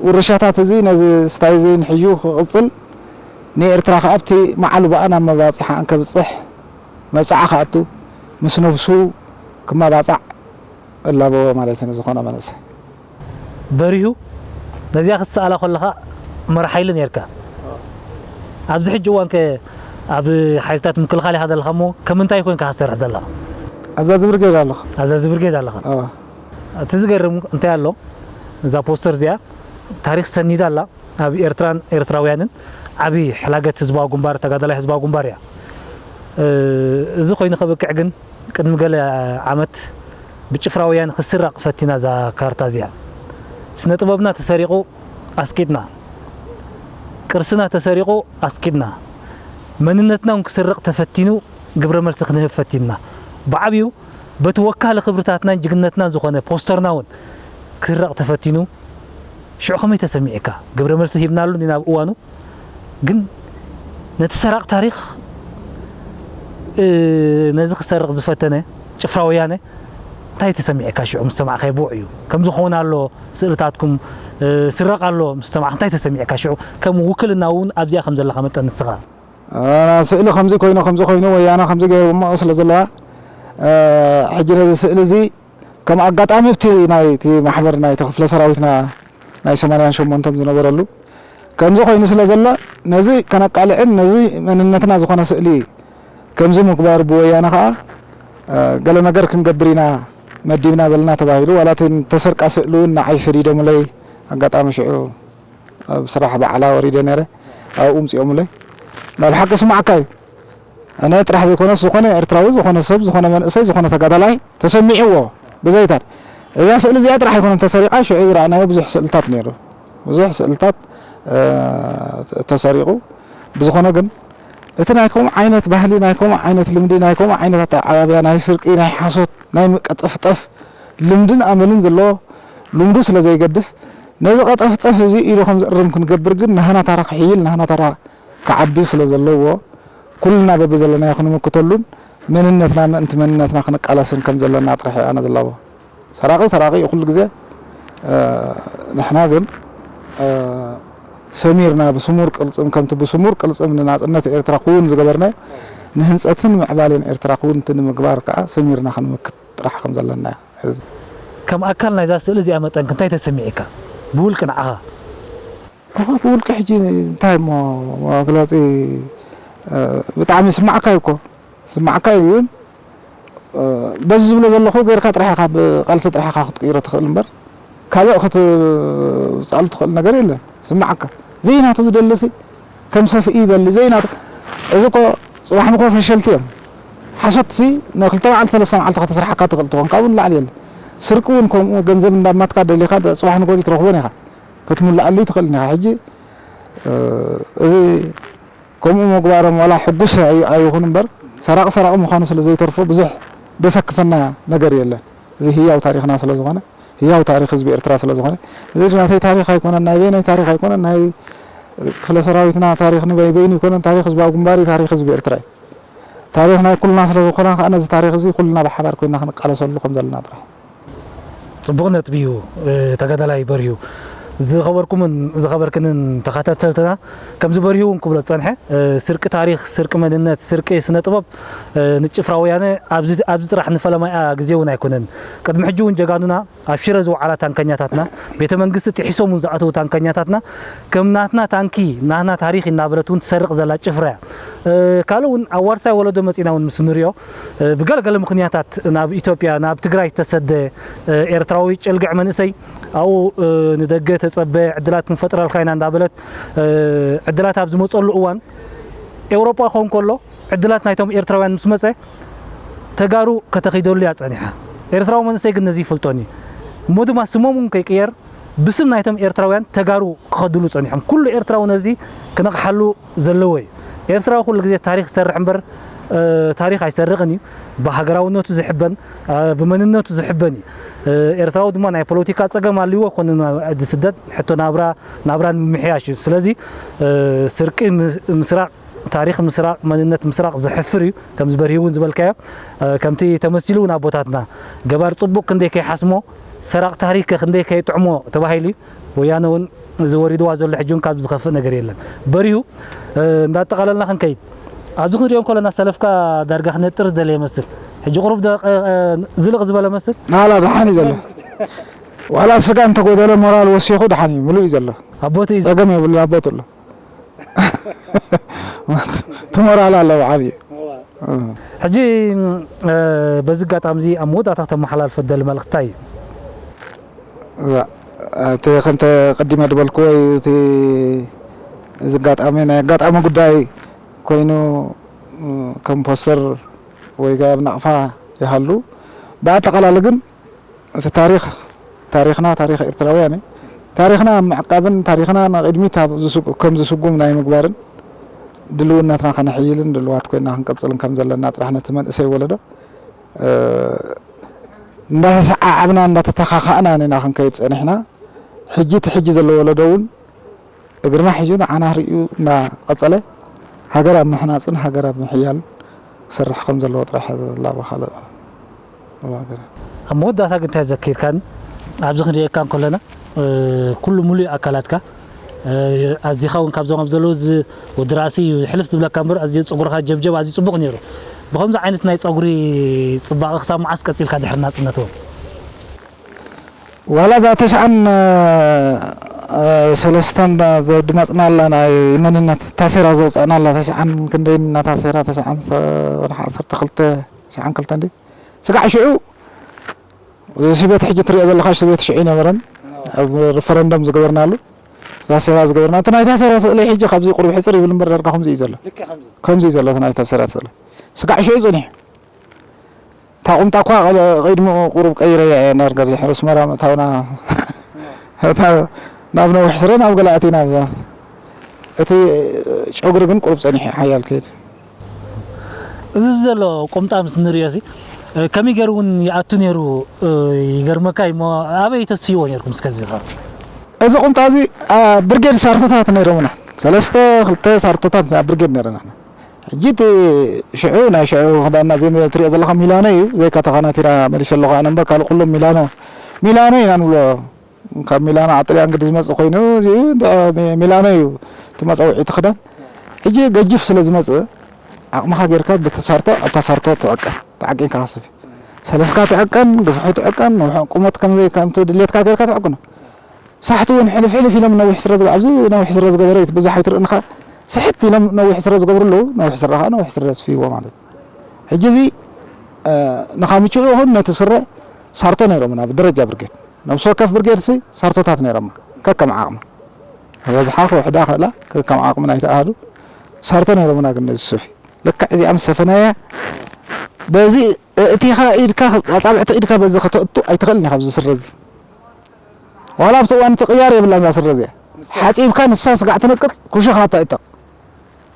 ውርሻታት እዚ፣ ነዚ ስታይ እዚ ንሕዩ ክቕጽል፣ ንኤርትራ ኸኣ ኣብቲ መዓሉ ብኣ ናብ መባጽሓኣን ከብጽሕ፣ መብጽዓ ክኣቱ፣ ምስ ነብሱ ክመባጻዕ እላበዎ ማለት እዩ፣ ንዝኾነ መንእሰይ። በሪሁ፣ ነዚኣ ክትሰኣላ ከለኻ መራሕ ሓይሊ ኔርካ። ኣብዚ ሕጂ እዋንከ ኣብ ሓይልታት ምክልኻል ኢኻ ዘለኻ እሞ፣ ከም እንታይ ኮይንካ ትሰርሕ ዘለኻ? ኣዛዚ ብርጌድ ኣለኹ። ኣዛዚ ብርጌድ ኣለኻ? ኣዎ። እቲ ዝገርም እንታይ ኣሎ፣ እዛ ፖስተር እዚኣ ታሪኽ ሰኒዳ ኣላ። ኣብ ኤርትራን ኤርትራውያንን ዓቢ ሕላገት ህዝባዊ ግንባር፣ ተጋዳላይ ህዝባዊ ግንባር እያ። እ፣ እዚ ኮይኑ ከብቅዕ ግን ቅድሚ ገለ ዓመት ብጭፍራ ወያነ ክስረቕ ፈቲና እዛ ካርታ እዚኣ። ስነ ጥበብና ተሰሪቑ ኣስቂጥና። ቅርስና ተሰሪቑ ኣስቂጥና። መንነትና እውን ክስረቕ ተፈቲኑ ግብረ መልሲ ክንህብ ፈቲንና። ብዓቢኡ በቲ ወካሊ ክብርታትናን ጅግንነትናን ዝኾነ ፖስተርና እውን ክስረቕ ተፈቲኑ። ሽዑ ከመይ ተሰሚዑካ? ግብረ መልሲ ሂብናሉ እንዲና ኣብ እዋኑ። ግን ነቲ ሰራቕ ታሪኽ፣ እ፣ ነዚ ክሰርቕ ዝፈተነ ጭፍራ ወያነ እንታይ ተሰሚዑካ ሽዑ ምስ ሰማዕካዮ? ብውዕዩ ከምዚ ክኸውን ኣሎ፣ ስእልታትኩም፣ እ፣ ስረቕ ኣሎ ምስ ሰማዕካ እንታይ ተሰሚዑካ ሽዑ? ከም ውክልና እውን ኣብዚኣ ከም ዘለኻ መጠን ንስኻ። ኣና ስእሊ ከምዚ ኮይኑ፣ ከምዚ ኮይኑ፣ ወያነ ከምዚ ገይሩ እሞ ስለ ዘለዋ፣ እ፣ ሕጂ ነዚ ስእሊ እዚ ከም ኣጋጣሚ ኣብቲ ናይ እቲ ማሕበር ናይ እቲ ክፍለ ሰራዊትና ናይ ሰማንያን ሸሞንተን ዝነበረሉ ከምዚ ኮይኑ ስለ ዘሎ፣ ነዚ ከነቃልዕን ነዚ መንነትና ዝኾነ ስእሊ ከምዚ ምግባር ብወያነ ኸኣ፣ እ፣ ገለ ነገር ክንገብር ኢና መዲብና ዘለና ተባሂሉ። ዋላ እቲ ተሰርቃ ስእሊ እውን ንዓይ ሰዲዶምለይ፣ ኣጋጣሚ ሽዑ ኣብ ስራሕ በዓላ ወሪደ ነይረ፣ ኣብኡ ምጺኦምለይ። ናብ ሓቂ ስማዓካ እዩ። ኣነ ጥራሕ ዘይኮነስ፣ ዝኾነ ኤርትራዊ፣ ዝኾነ ሰብ፣ ዝኾነ መንእሰይ፣ ዝኾነ ተጋዳላይ ተሰሚዕዎ ብዘይታን። እዛ ስእሊ እዚኣ ጥራሕ ኣይኮነን ተሰሪቓ፣ ሽዑ ዝረኣናዮ ብዙሕ ስእልታት ነይሩ። ብዙሕ ስእልታት፣ እ፣ ተሰሪቑ። ብዝኾነ ግን፣ እቲ ናይ ከምኡ ዓይነት ባህሊ፣ ናይ ከምኡ ዓይነት ልምዲ፣ ናይ ከምኡ ዓይነት ኣተዓባብያ፣ ናይ ስርቂ፣ ናይ ሓሶት፣ ናይ ምቅጥፍጠፍ ልምድን ኣመልን ዘለዎ፣ ልምዱ ስለ ዘይገድፍ፣ ነዚ ቀጠፍጠፍ እዚ ኢዱ ከም ዘእርም ክንገብር ግን፣ ናህና ታራ ክሕይል፣ ናህና ታራ ክዓቢ ስለ ዘለዎ፣ ኩልና በብዘለናዮ ክንምክተሉን መንነትና፣ ምእንቲ መንነትና ክንቃለስን ከም ዘለና ጥራሕ እየ ኣነ ዝላቦ። ሰራቒ ሰራቒ እዩ ኩሉ ግዜ። እ፣ ንሕና ግን፣ እ፣ ሰሚርና ብስሙር ቅልጽም፣ ከምቲ ብስሙር ቅልጽም ንናጽነት ኤርትራ ክውን ዝገበርናዮ፣ ንህንጸትን ምዕባሌን ኤርትራ ክውንቲ ንምግባር ከኣ ሰሚርና ክንምክት ጥራሕ ከም ዘለና እዩ። ከም ኣካል ናይዛ ስእሊ እዚኣ መጠን እንታይ ተሰሚዕካ? ብውልቂ ንዓኻ። እወ፣ ብውልቂ ሕጂ እንታይ እሞ መግለጺ፣ እ፣ ብጣዕሚ ይስማዓካ እዩ እኮ። ይስማዓካ እዩ፣ ግን፣ እ፣ በዚ ዝብሎ ዘለኹ ጌርካ ጥራሕ ኢኻ፣ ብቃልሲ ጥራሕ ኢኻ ክትቅይሮ ትኽእል እምበር፣ ካልእ ክትውጽኣሉ ትኽእል ነገር የለን። ይስማዓካ። ዘይናቱ ዝደልሲ ከም ሰፍኢ ይበሊ፣ ዘይናቱ። እዚ እኮ ጽባሕ ንግሆ ፈሸልቲ እዮም። ሓሶትሲ ንክልተ መዓልቲ ሰለስተ መዓልቲ ከተስርሓካ ትኽእል ትኾን፣ ካብኡ ንላዕሊ የለን። ስርቂ እውን ከምኡ፣ ገንዘብ እንዳማትካ ደሊኻ ጽባሕ ንግሆ ትረኽቦን ኢኻ። ክትምልኣሉ ትኽእል ኢኻ። ሕጂ፣ እ፣ እዚ ከምኡ ምግባሮም ዋላ ሕጉስ ኣይ-፣ ኣይኹን እምበር፣ ሰራቒ ሰራቒ ምዃኑ ስለ ዘይተርፎ ብዙሕ ደሰክፈና ነገር የለን። እዚ ህያው ታሪኽና ስለ ዝኾነ፣ ህያው ታሪኽ ህዝቢ ኤርትራ ስለ ዝኾነ፣ እዚ ናተይ ታሪኽ ኣይኮነን፣ ናይ በይነይ ታሪኽ ኣይኮነን፣ ናይ ክፍለ ሰራዊትና ታሪኽ ንበይ-፣ በይኑ ኣይኮነን፣ ታሪኽ ህዝባዊ ግንባር እዩ፣ ታሪኽ ህዝቢ ኤርትራ እዩ። ታሪኽ ናይ ኩልና ስለ ዝኾነ ከኣ ነዚ ታሪኽ እዚ ኩልና ብሓባር ኮይና ክንቃለሰሉ ከም ዘለና ጥራሕ። ጽቡቕ ነጥቢ እዩ፣ እ፣ ተጋዳላይ በርሂ። ዝኸበርኩምን ዝኸበርክንን ተኸታተልትና፣ ከምዚ በርሂ እውን ክብሎ ዝጸንሐ፣ እ፣ ስርቂ ታሪኽ፣ ስርቂ መንነት፣ ስርቂ ስነ ጥበብ፣ እ፣ ንጭፍራ ወያነ ኣብዚ፣ ኣብዚ ጥራሕ ንፈለማ እያ ግዜ እውን ኣይኮነን። ቅድሚ ሕጂ እውን ጀጋኑና ኣብ ሽረ ዝወዓላ ታንከኛታትና፣ ቤተ መንግስቲ ጥሒሶም እውን ዝኣተዉ ታንከኛታትና፣ ከም ናትና ታንኪ፣ ናትና ታሪኽ እናበለት እውን ትሰርቕ ዘላ ጭፍራ እያ። እ፣ ካልእ እውን ኣብ ዋርሳይ ወለዶ መጺና እውን ምስ ንሪኦ፣ እ፣ ብገለገለ ምኽንያታት ናብ ኢትዮጵያ፣ ናብ ትግራይ ዝተሰደ፣ እ፣ ኤርትራዊ ጨልግዕ መንእሰይ ኣብኡ፣ እ፣ ንደገ ተጸበ፣ ዕድላት ክንፈጥረልካ ኢና እንዳበለት፣ እ፣ ዕድላት ኣብ ዝመጸሉ እዋን፣ ኤውሮጳ ክኸውን ከሎ፣ ዕድላት ናይቶም ኤርትራውያን ምስ መጸ፣ ተጋሩ ከተኺደሉ እያ ጸኒሓ። ኤርትራዊ መንእሰይ ግን ነዚ ይፈልጦን እዩ። እሞ ድማ ስሞም እውን ከይቅየር፣ ብስም ናይቶም ኤርትራውያን ተጋሩ ክኸድሉ ጸኒሖም። ኩሉ ኤርትራዊ ነዚ ክነቕሓሉ ዘለዎ እዩ። ኤርትራዊ ኩሉ ግዜ ታሪኽ ይሰርሕ እምበር፣ እ፣ ታሪኽ ኣይሰርቕን እዩ። ብሃገራውነቱ ዝሕበን፣ እ፣ ብመንነቱ ዝሕበን እዩ። እ፣ ኤርትራዊ ድማ ናይ ፖለቲካ ጸገም ኣልይዎ ኮነ ዝስደድ፣ ሕቶ ናብራ፣ ናብራ ንምምሕያሽ እዩ። ስለዚ፣ እ፣ ስርቂ ምስ-፣ ምስራቕ፣ ታሪኽ ምስራቕ፣ መንነት ምስራቕ ዘሕፍር እዩ። ከምዚ በርሂ እውን ዝበልካዮ፣ እ፣ ከምቲ ተመሲሉ እውን ኣቦታትና፣ ገባር ጽቡቕ ክንደይ ከይሓስሞ፣ ሰራቕ ታሪኽ ከ ክንደይ ከይጥዕሞ ተባሂሉ እዩ። ወያነ እውን እዚ ወሪድዋ ዘሎ ሕጂ እውን ካብ ዝኸፍእ ነገር የለን። በርሂ፣ እ፣ እንዳጠቓለልና ክንከይድ፣ ኣብዚ ክንሪኦ ከለና ሰለፍካ ዳርጋ ክነጥር ዝደለየ መስል። ሕጂ ቁሩብ ደ-፣ እ፣ እ፣ ዝልቕ ዝበለ መስል። ናላ ደሓን እዩ ዘሎ። ዋላ ስጋ እንተጎደለ ሞራል ወሲኹ ደሓን እዩ፣ ምሉእ እዩ ዘሎ። ኣቦት እዩ። ጸገም የብሉ፣ ኣቦት ኣሎ። እቲ ሞራል ኣለዎ ዓብዪ። እዋ። እ። ሕጂ፣ እ፣ በዚ ኣጋጣሚ እዚ ኣብ መወዳእታ ከተመሓላልፎ ትደሊ መልእኽቲ እንታይ እዩ? እዋ፣ እቲ ከምቲ ቀዲመ ዝበልክዎ እዩ፣ እቲ እዚ ኣጋጣሚ ናይ ኣጋጣሚ ጉዳይ ኮይኑ፣ እ፣ ከም ፖስተር ወይ ከኣ ኣብ ናቕፋ ይሃሉ። ብኣጠቓላሊ ግን እቲ ታሪኽ፣ ታሪኽና፣ ታሪኽ ኤርትራውያን እዩ። ታሪኽና ኣብ ምዕቃብን ታሪኽና ንቕድሚት ኣብ ዝስጉ-፣ ከም ዝስጉም ናይ ምግባርን ድልውነትና ከነሕይልን ድልዋት ኮይና ክንቅጽልን ከም ዘለና ጥራሕ ነቲ መንእሰይ ወለዶ፣ እ፣ እንዳተሰዓዓብና እንዳተተኻኻእና ኢና ክንከይድ ጸኒሕና። ሕጂ እቲ ሕጂ ዘሎ ወለዶ እውን እግርና ሒዙ ንዓና ርእዩ እናቐጸለ፣ ሃገር ኣብ ምሕናጽን ሃገር ኣብ ምሕያልን ክሰርሕ ከም ዘለዎ ጥራሕ እየ ዘላቦ፣ ካልእ እዋ ገለ። ኣብ መወዳእታ ግን እንታይ ዘኪርካን ኣብዚ ክንርእየካ እንከለና፣ እ፣ ኩሉ ሙሉእ ኣካላትካ፣ እ፣ ኣዚኻ እውን ካብዞም ኣብ ዘለዉ እዚ ወዲ ራእሲ እዩ ሕልፍ ዝብለካ እምበር፣ ኣዝዩ ጸጉርኻ ጀብጀብ ኣዝዩ ጽቡቕ ነይሩ። ብኸምዚ ዓይነት ናይ ጸጉሪ ጽባቐ ክሳብ መዓስ ቀጺልካ ድሕሪ ናጽነት እውን? ዋላ እዛ ተስዓን፣ እ፣ ሰለስተን ዘድመጽናላ ናይ መንነት ታሴራ ዘውጻእናላ፣ ተስዓን ክንደይን እና ታሴራ፣ ተስዓን ሰ-፣ ወርሒ ዓሰርተ ክልተ፣ ተስዓን ክልተን ድዩ? ስጋዕ ሽዑ፣ እዚ ስቤት ሕጂ ትሪኦ ዘለኻ ስቤት ሽዑ ኣይነበረን። ኣብ ሪፈረንደም ዝገበርናሉ፣ ታሴራ ዝገበርና፣ እቲ ናይ ታሴራ ስእሊ ሕጂ ካብዚ ቁሩብ ሕጽር ይብል እምበር፣ ዳርጋ ከምዚ እዩ ዘሎ። ልክዕ ከምዚ። ከምዚ እዩ ዘሎ እቲ ናይ ታሴራ ስእሊ። ስጋዕ ሽዑ ጽኒሑ። እታ ቁምጣ እኳ ቅድሚኡ ቁሩብ ቀይረያ እየ፣ ዳርጋ ድሕሪ ኣስመራ ምእታውና፣ እታ ናብ ነዊሕ ስረ ናብ ገለ ኣቲና፣ ኣብዛ፣ እቲ ጨጉሪ ግን ቁሩብ ጸኒሑ ሓያል ከይድ። እዚ ዘሎ ቁምጣ ምስ ንርእዮ ሲ፣ ከመይ ገይሩ እውን ይኣቱ ነይሩ፣ ይገርመካ እዩ እሞ፣ ኣበይ ተስፍይዎ ነይርኩም እስከ እዚ ኸ? እዚ ቁምጣ እዚ፣ ኣ፣ ብርጌድ ሳርቶታት ነይሮምና። ሰለስተ፣ ክልተ ሳርቶታት ኣብ ብርጌድ ነይርና። ሕጂ እቲ ሽዑ፣ ናይ ሽዑ ክዳንና ዘይ ትሪኦ ዘለኻ ሚላኖ እዩ፣ ዘይካ ተኻናቲራ መሊሰ ኣለኹ ኣነ እምበር፣ ካልእ ኩሎም ሚላኖ፣ ሚላኖ ኢና ንብሎ። ካብ ሚላኖ ዓጥልያ እንግዲ ዝመጽእ ኮይኑ፣ እዚ እንዳ ሚ-፣ ሚላኖ እዩ እቲ መጸውዒ እቲ ክዳን። ሕጂ ገጅፍ ስለ ዝመጽእ፣ ዓቕምኻ ጌርካ ብተሳርቶ፣ ኣብታ ሳርቶ ትዕቀን፣ ተዓቂንካ ካስፍ። ሰለፍካ ትዕቀን፣ ግፍሑ ትዕቀን፣ ንውሕ-፣ ቁመት ከም ዘይ-፣ ከምቲ ድሌትካ ጌርካ ትዕቅኖ። ሳሕቲ እውን ሕልፍ ሕልፍ ኢሎም ነዊሕ ስረ ዝገ-፣ ኣብዚ ነዊሕ ስረ ዝገበረ ብዙሕ ኣይትርእንኻ። ስሕት ኢሎም ነዊሕ ስረ ዝገብሩ ኣለዉ፣ ነዊሕ ስረ ኸዓ ነዊሕ ስረ ዝስፍይዎ ማለት እዩ። ሕጂ እዚ፣ እ፣ ንኻምችኡ ይኹን ነቲ ስረ ሳርቶ ነይሮምና ብደረጃ ብርጌድ። ነብሲ ወከፍ ብርጌድሲ ሳርቶታት ነይሮማ፣ ከከም ዓቕማ። ዝበዝሓ ክውሕዳ ክእላ፣ ከከም ዓቕሚ ናይቲ ኣሃዱ ሳርቶ ነይሮምና። ግን ነዚ ሱፊ ልክዕ እዚኣ ምስ ሰፈናያ፣ በዚ ኣእቲኻ ኢድካ፣ ኣጻብዕቲ ኢድካ በዚ ከተእቱ ኣይትኽእልን ኢኻ፣ ኣብዚ ስረ እዚ። ዋላ ኣብቲ እዋን እቲ ቅያር የብላን እዛ ስረ እዚኣ። ሓጺብካ ንሳ ስጋዕ ትነቅጽ፣ ኩሽኻ ትዕጠቕ።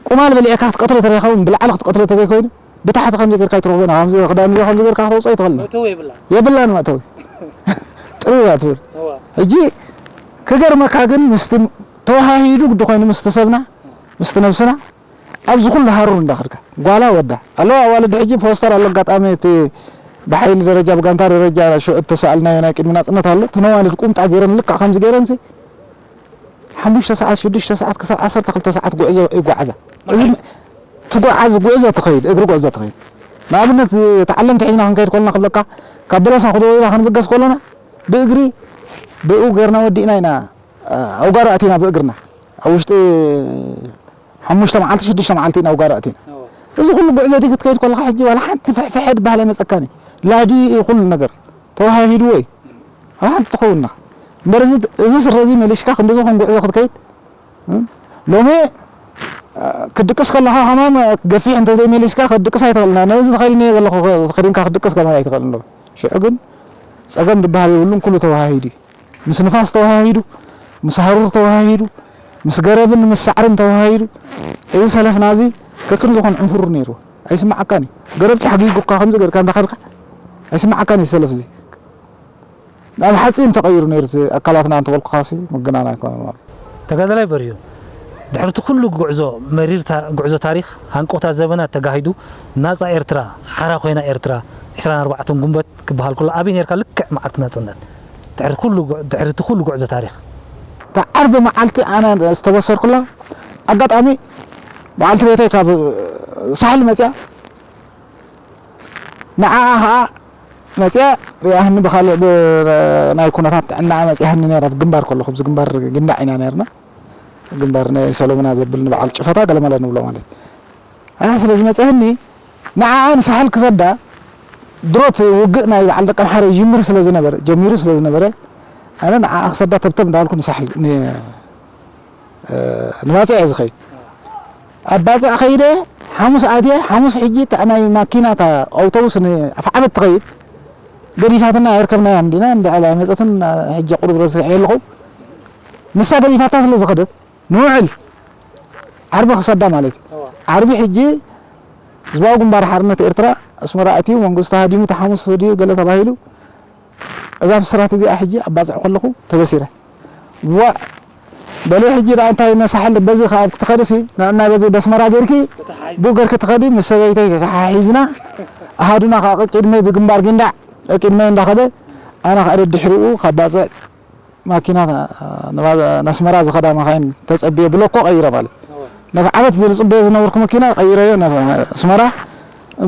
ቁማል በሊዕካ ክትቀትሎ ተደይኸውን፣ ብላዕሊ ክትቀትሎ ተዘይኮይኑ፣ ብታሕቲ ከምዚ ጌርካ ኣይትረኽቦን። ከምዚ ክዳን እዚ ከምዚ ጌርካ ክተውጽኦ ኣይትኽእልን። መእተዊ የብላን። የብላን መእተዊ። ጥርይ እያ ትብል። እዋ። ሕጂ ክገርመካ ግን ምስቲ ተወሃሂዱ ግዲ ኮይኑ ምስቲ ሰብና፣ ምስቲ ነብስና፣ ኣብዚ ኩሉ ሃሩር እንዳኸድካ፣ ጓላ ወዳ። ኣለዋ ኣዋልድ ሕጂ ፖስተር ኣሎ፣ ኣጋጣሚ እቲ ብሓይሊ ደረጃ፣ ብጋንታ ደረጃ ሽዑ እተሰኣልናዮ ናይ ቅድሚ ናጽነት ኣሎ። እተን ኣዋልድ ቁምጣ ገይረን ልክዕ ከምዚ ገይረንሲ፣ ሓሙሽተ ሰዓት፣ ሽዱሽተ ሰዓት ክሳብ ዓሰርተ ክልተ ሰዓት ጉዕዞ ይጓዓዛ። እዚ ትጓዓዝ ጉዕዞ ትኸይድ፣ እግሪ ጉዕዞ ትኸይድ። ንኣብነት፣ ተዓለምቲ ሒዝና ክንከይድ ከለና ክብለካ፣ ካብ በለሳ ክደወይና ክንብገስ ከለና፣ ብእግሪ፣ ብኡ ገርና ወዲእና ኢና፣ ኣውጋዶ ኣቲና ብእግርና። ኣብ ውሽጢ ሓሙሽተ መዓልቲ፣ ሽዱሽተ መዓልቲ ኢና ኣውጋዶ ኣቲና። እዋ። እዚ ኩሉ ጉዕዞ እቲ ክትከይድ ከለኻ፣ ሕጂ ዋላ ሓንቲ ፍሕፍሐ ድበሃል ኣይመጸካን እዩ። ላዲ እዩ ኩሉ ነገር። ተወሃሂዱ ወይ? ዋላ ሓንቲ ትኸውን ኢኻ። እምበር እዚ፣ እዚ ስረ እዚ መሊሽካ ክንዲ ዝኾን ጉዕዞ ክትከይድ፣ እ? ሎሚ፣ እ፣ ክትድቅስ ከለኻ ከማን ገፊሕ እንተ ዘይመሊስካ ክትድቅስ ኣይትኽእልና። ነዚ ተኸዲነ እየ ዘለኹ፣ ተኸዲንካ ክትድቅስ ከማን ኣይትኽእልን ሎሚ። ሽዑ ግን ጸገም ድበሃል የብሉን፣ ኩሉ ተወሃሂዱ እዩ። ምስ ንፋስ ተወሃሂዱ፣ ምስ ሃሩር ተወሃሂዱ፣ ምስ ገረብን ምስ ሳዕርን ተወሃሂዱ፣ እዚ ሰለፍና እዚ ከክን ዝኾን ዕንፉር ነይሩ። ኣይስምዓካን እዩ። ገረብ ጫሕ ጊጉካ ከምዚ ጌርካ እንዳኸድካ ኣይስምዓካን እዩ ሰለፍ እዚ። ናብ ሓፂን ተቐይሩ ነይሩ እቲ ኣካላትና እንተበልኩኻሲ ምግናን ኣይኮነን ማለት እዩ። ተጋዳላይ በርሂ፣ ድሕሪ እቲ ኩሉ ጉዕዞ፣ መሪር ታ-፣ ጉዕዞ ታሪኽ፣ ሃንቀውታ ዘበናት ተጋሂዱ፣ ናጻ ኤርትራ፣ ሓራ ኮይና ኤርትራ፣ ዕስራን ኣርባዕተን ጉንበት ክበሃል ከሎ፣ ኣበይ ነርካ ልክዕ መዓልቲ ናጽነት? ድሕሪ ኩሉ ጉ-፣ ድሕሪ እቲ ኩሉ ጉዕዞ ታሪኽ። እታ ዓርቢ መዓልቲ ኣነ ዝተበሰርኩላ፣ ኣጋጣሚ በዓልቲ ቤተይ ካብ ሳሕል መጽያ፣ ንዓኣ ኸዓ መጽያ ሪኣህኒ ብኻልእ ብ-፣ ናይ ኩነታት ጥዕናኣ መጽያህኒ ነይራ፣ ኣብ ግንባር ከለኹ፣ ኣብዚ ግንባር ግንዳዕ ኢና ነይርና። ግንባር ናይ ሰሎሙና ዘብል ንበዓል ጭፈታ ገለመለ ንብሎ ማለት። ኣያ ስለ ዝመጽአኒ፣ ንዓኣ ንሳሕል ክሰዳ፣ ድሮት ውግእ ናይ በዓል ደቀምሓረ ይጅምር ስለ ዝነበረ፣ ጀሚሩ ስለ ዝነበረ፣ ኣነ ንዓኣ ክሰዳ ተብተብ እንዳበልኩ ንሳሕል፣ ን-፣ እ፣ ንባጽዕ እየ ዝኸይድ። ኣብ ባጽዕ ከይደ፣ ሓሙስ ኣትየ፣ ሓሙስ ሕጂ እታ ናይ ማኪና፣ እታ ኣውቶቡስ ንኣፍዓበት ትኸይድ፣ ገዲፋትና ኣይርከብናያን ዲና፣ እንዳ ኣላ መጸትን፣ ሕጂ ቁሩብ ረሲዐ ኣለኹ። ንሳ ገዲፋታ ስለ ዝኸደት፣ ንውዕል ዓርቢ ክሰዳ ማለት እዩ። እዋ። ዓርቢ ሕጂ ህዝባዊ ግንባር ሓርነት ኤርትራ ኣስመራ ኣትዩ፣ መንግስቱ ሃዲሙ፣ እቲ ሓሙስ ድዩ ገለ ተባሂሉ፣ እዛ ብስራት እዚኣ ሕጂ ኣብ ባጽዕ ከለኹ ተበሲረ። ዋእ! በሊ ሕጂ ደኣ እንታይ ነሳሕል በዚ ከኣ ክትኸድሲ፣ ንዕና በዚ በስመራ ጌርኪ፣ ተተሓሒዝና። ብኡ ጌርኪ ትኸዲ፣ ምስ ሰበይተይ ተተሓሒዝና፣ ኣሃዱና ከኣ ቀቂድመይ ብግንባር ጊንዳዕ፣ ቀቂድመይ እንዳኸደ፣ ኣነ ከኣ ደድሕሪኡ ካብ ባጽዕ ማኪና፣ ንባ-፣ ነስመራ ዝኸዳ መኻይን ተጸብየ ብሎኮ ቀይረ ማለት። እወ። ነቲ ዓመት ዝጽበዮ ዝነበርኩ መኪና ቀይረዮ ነቲ ኣስመራ፣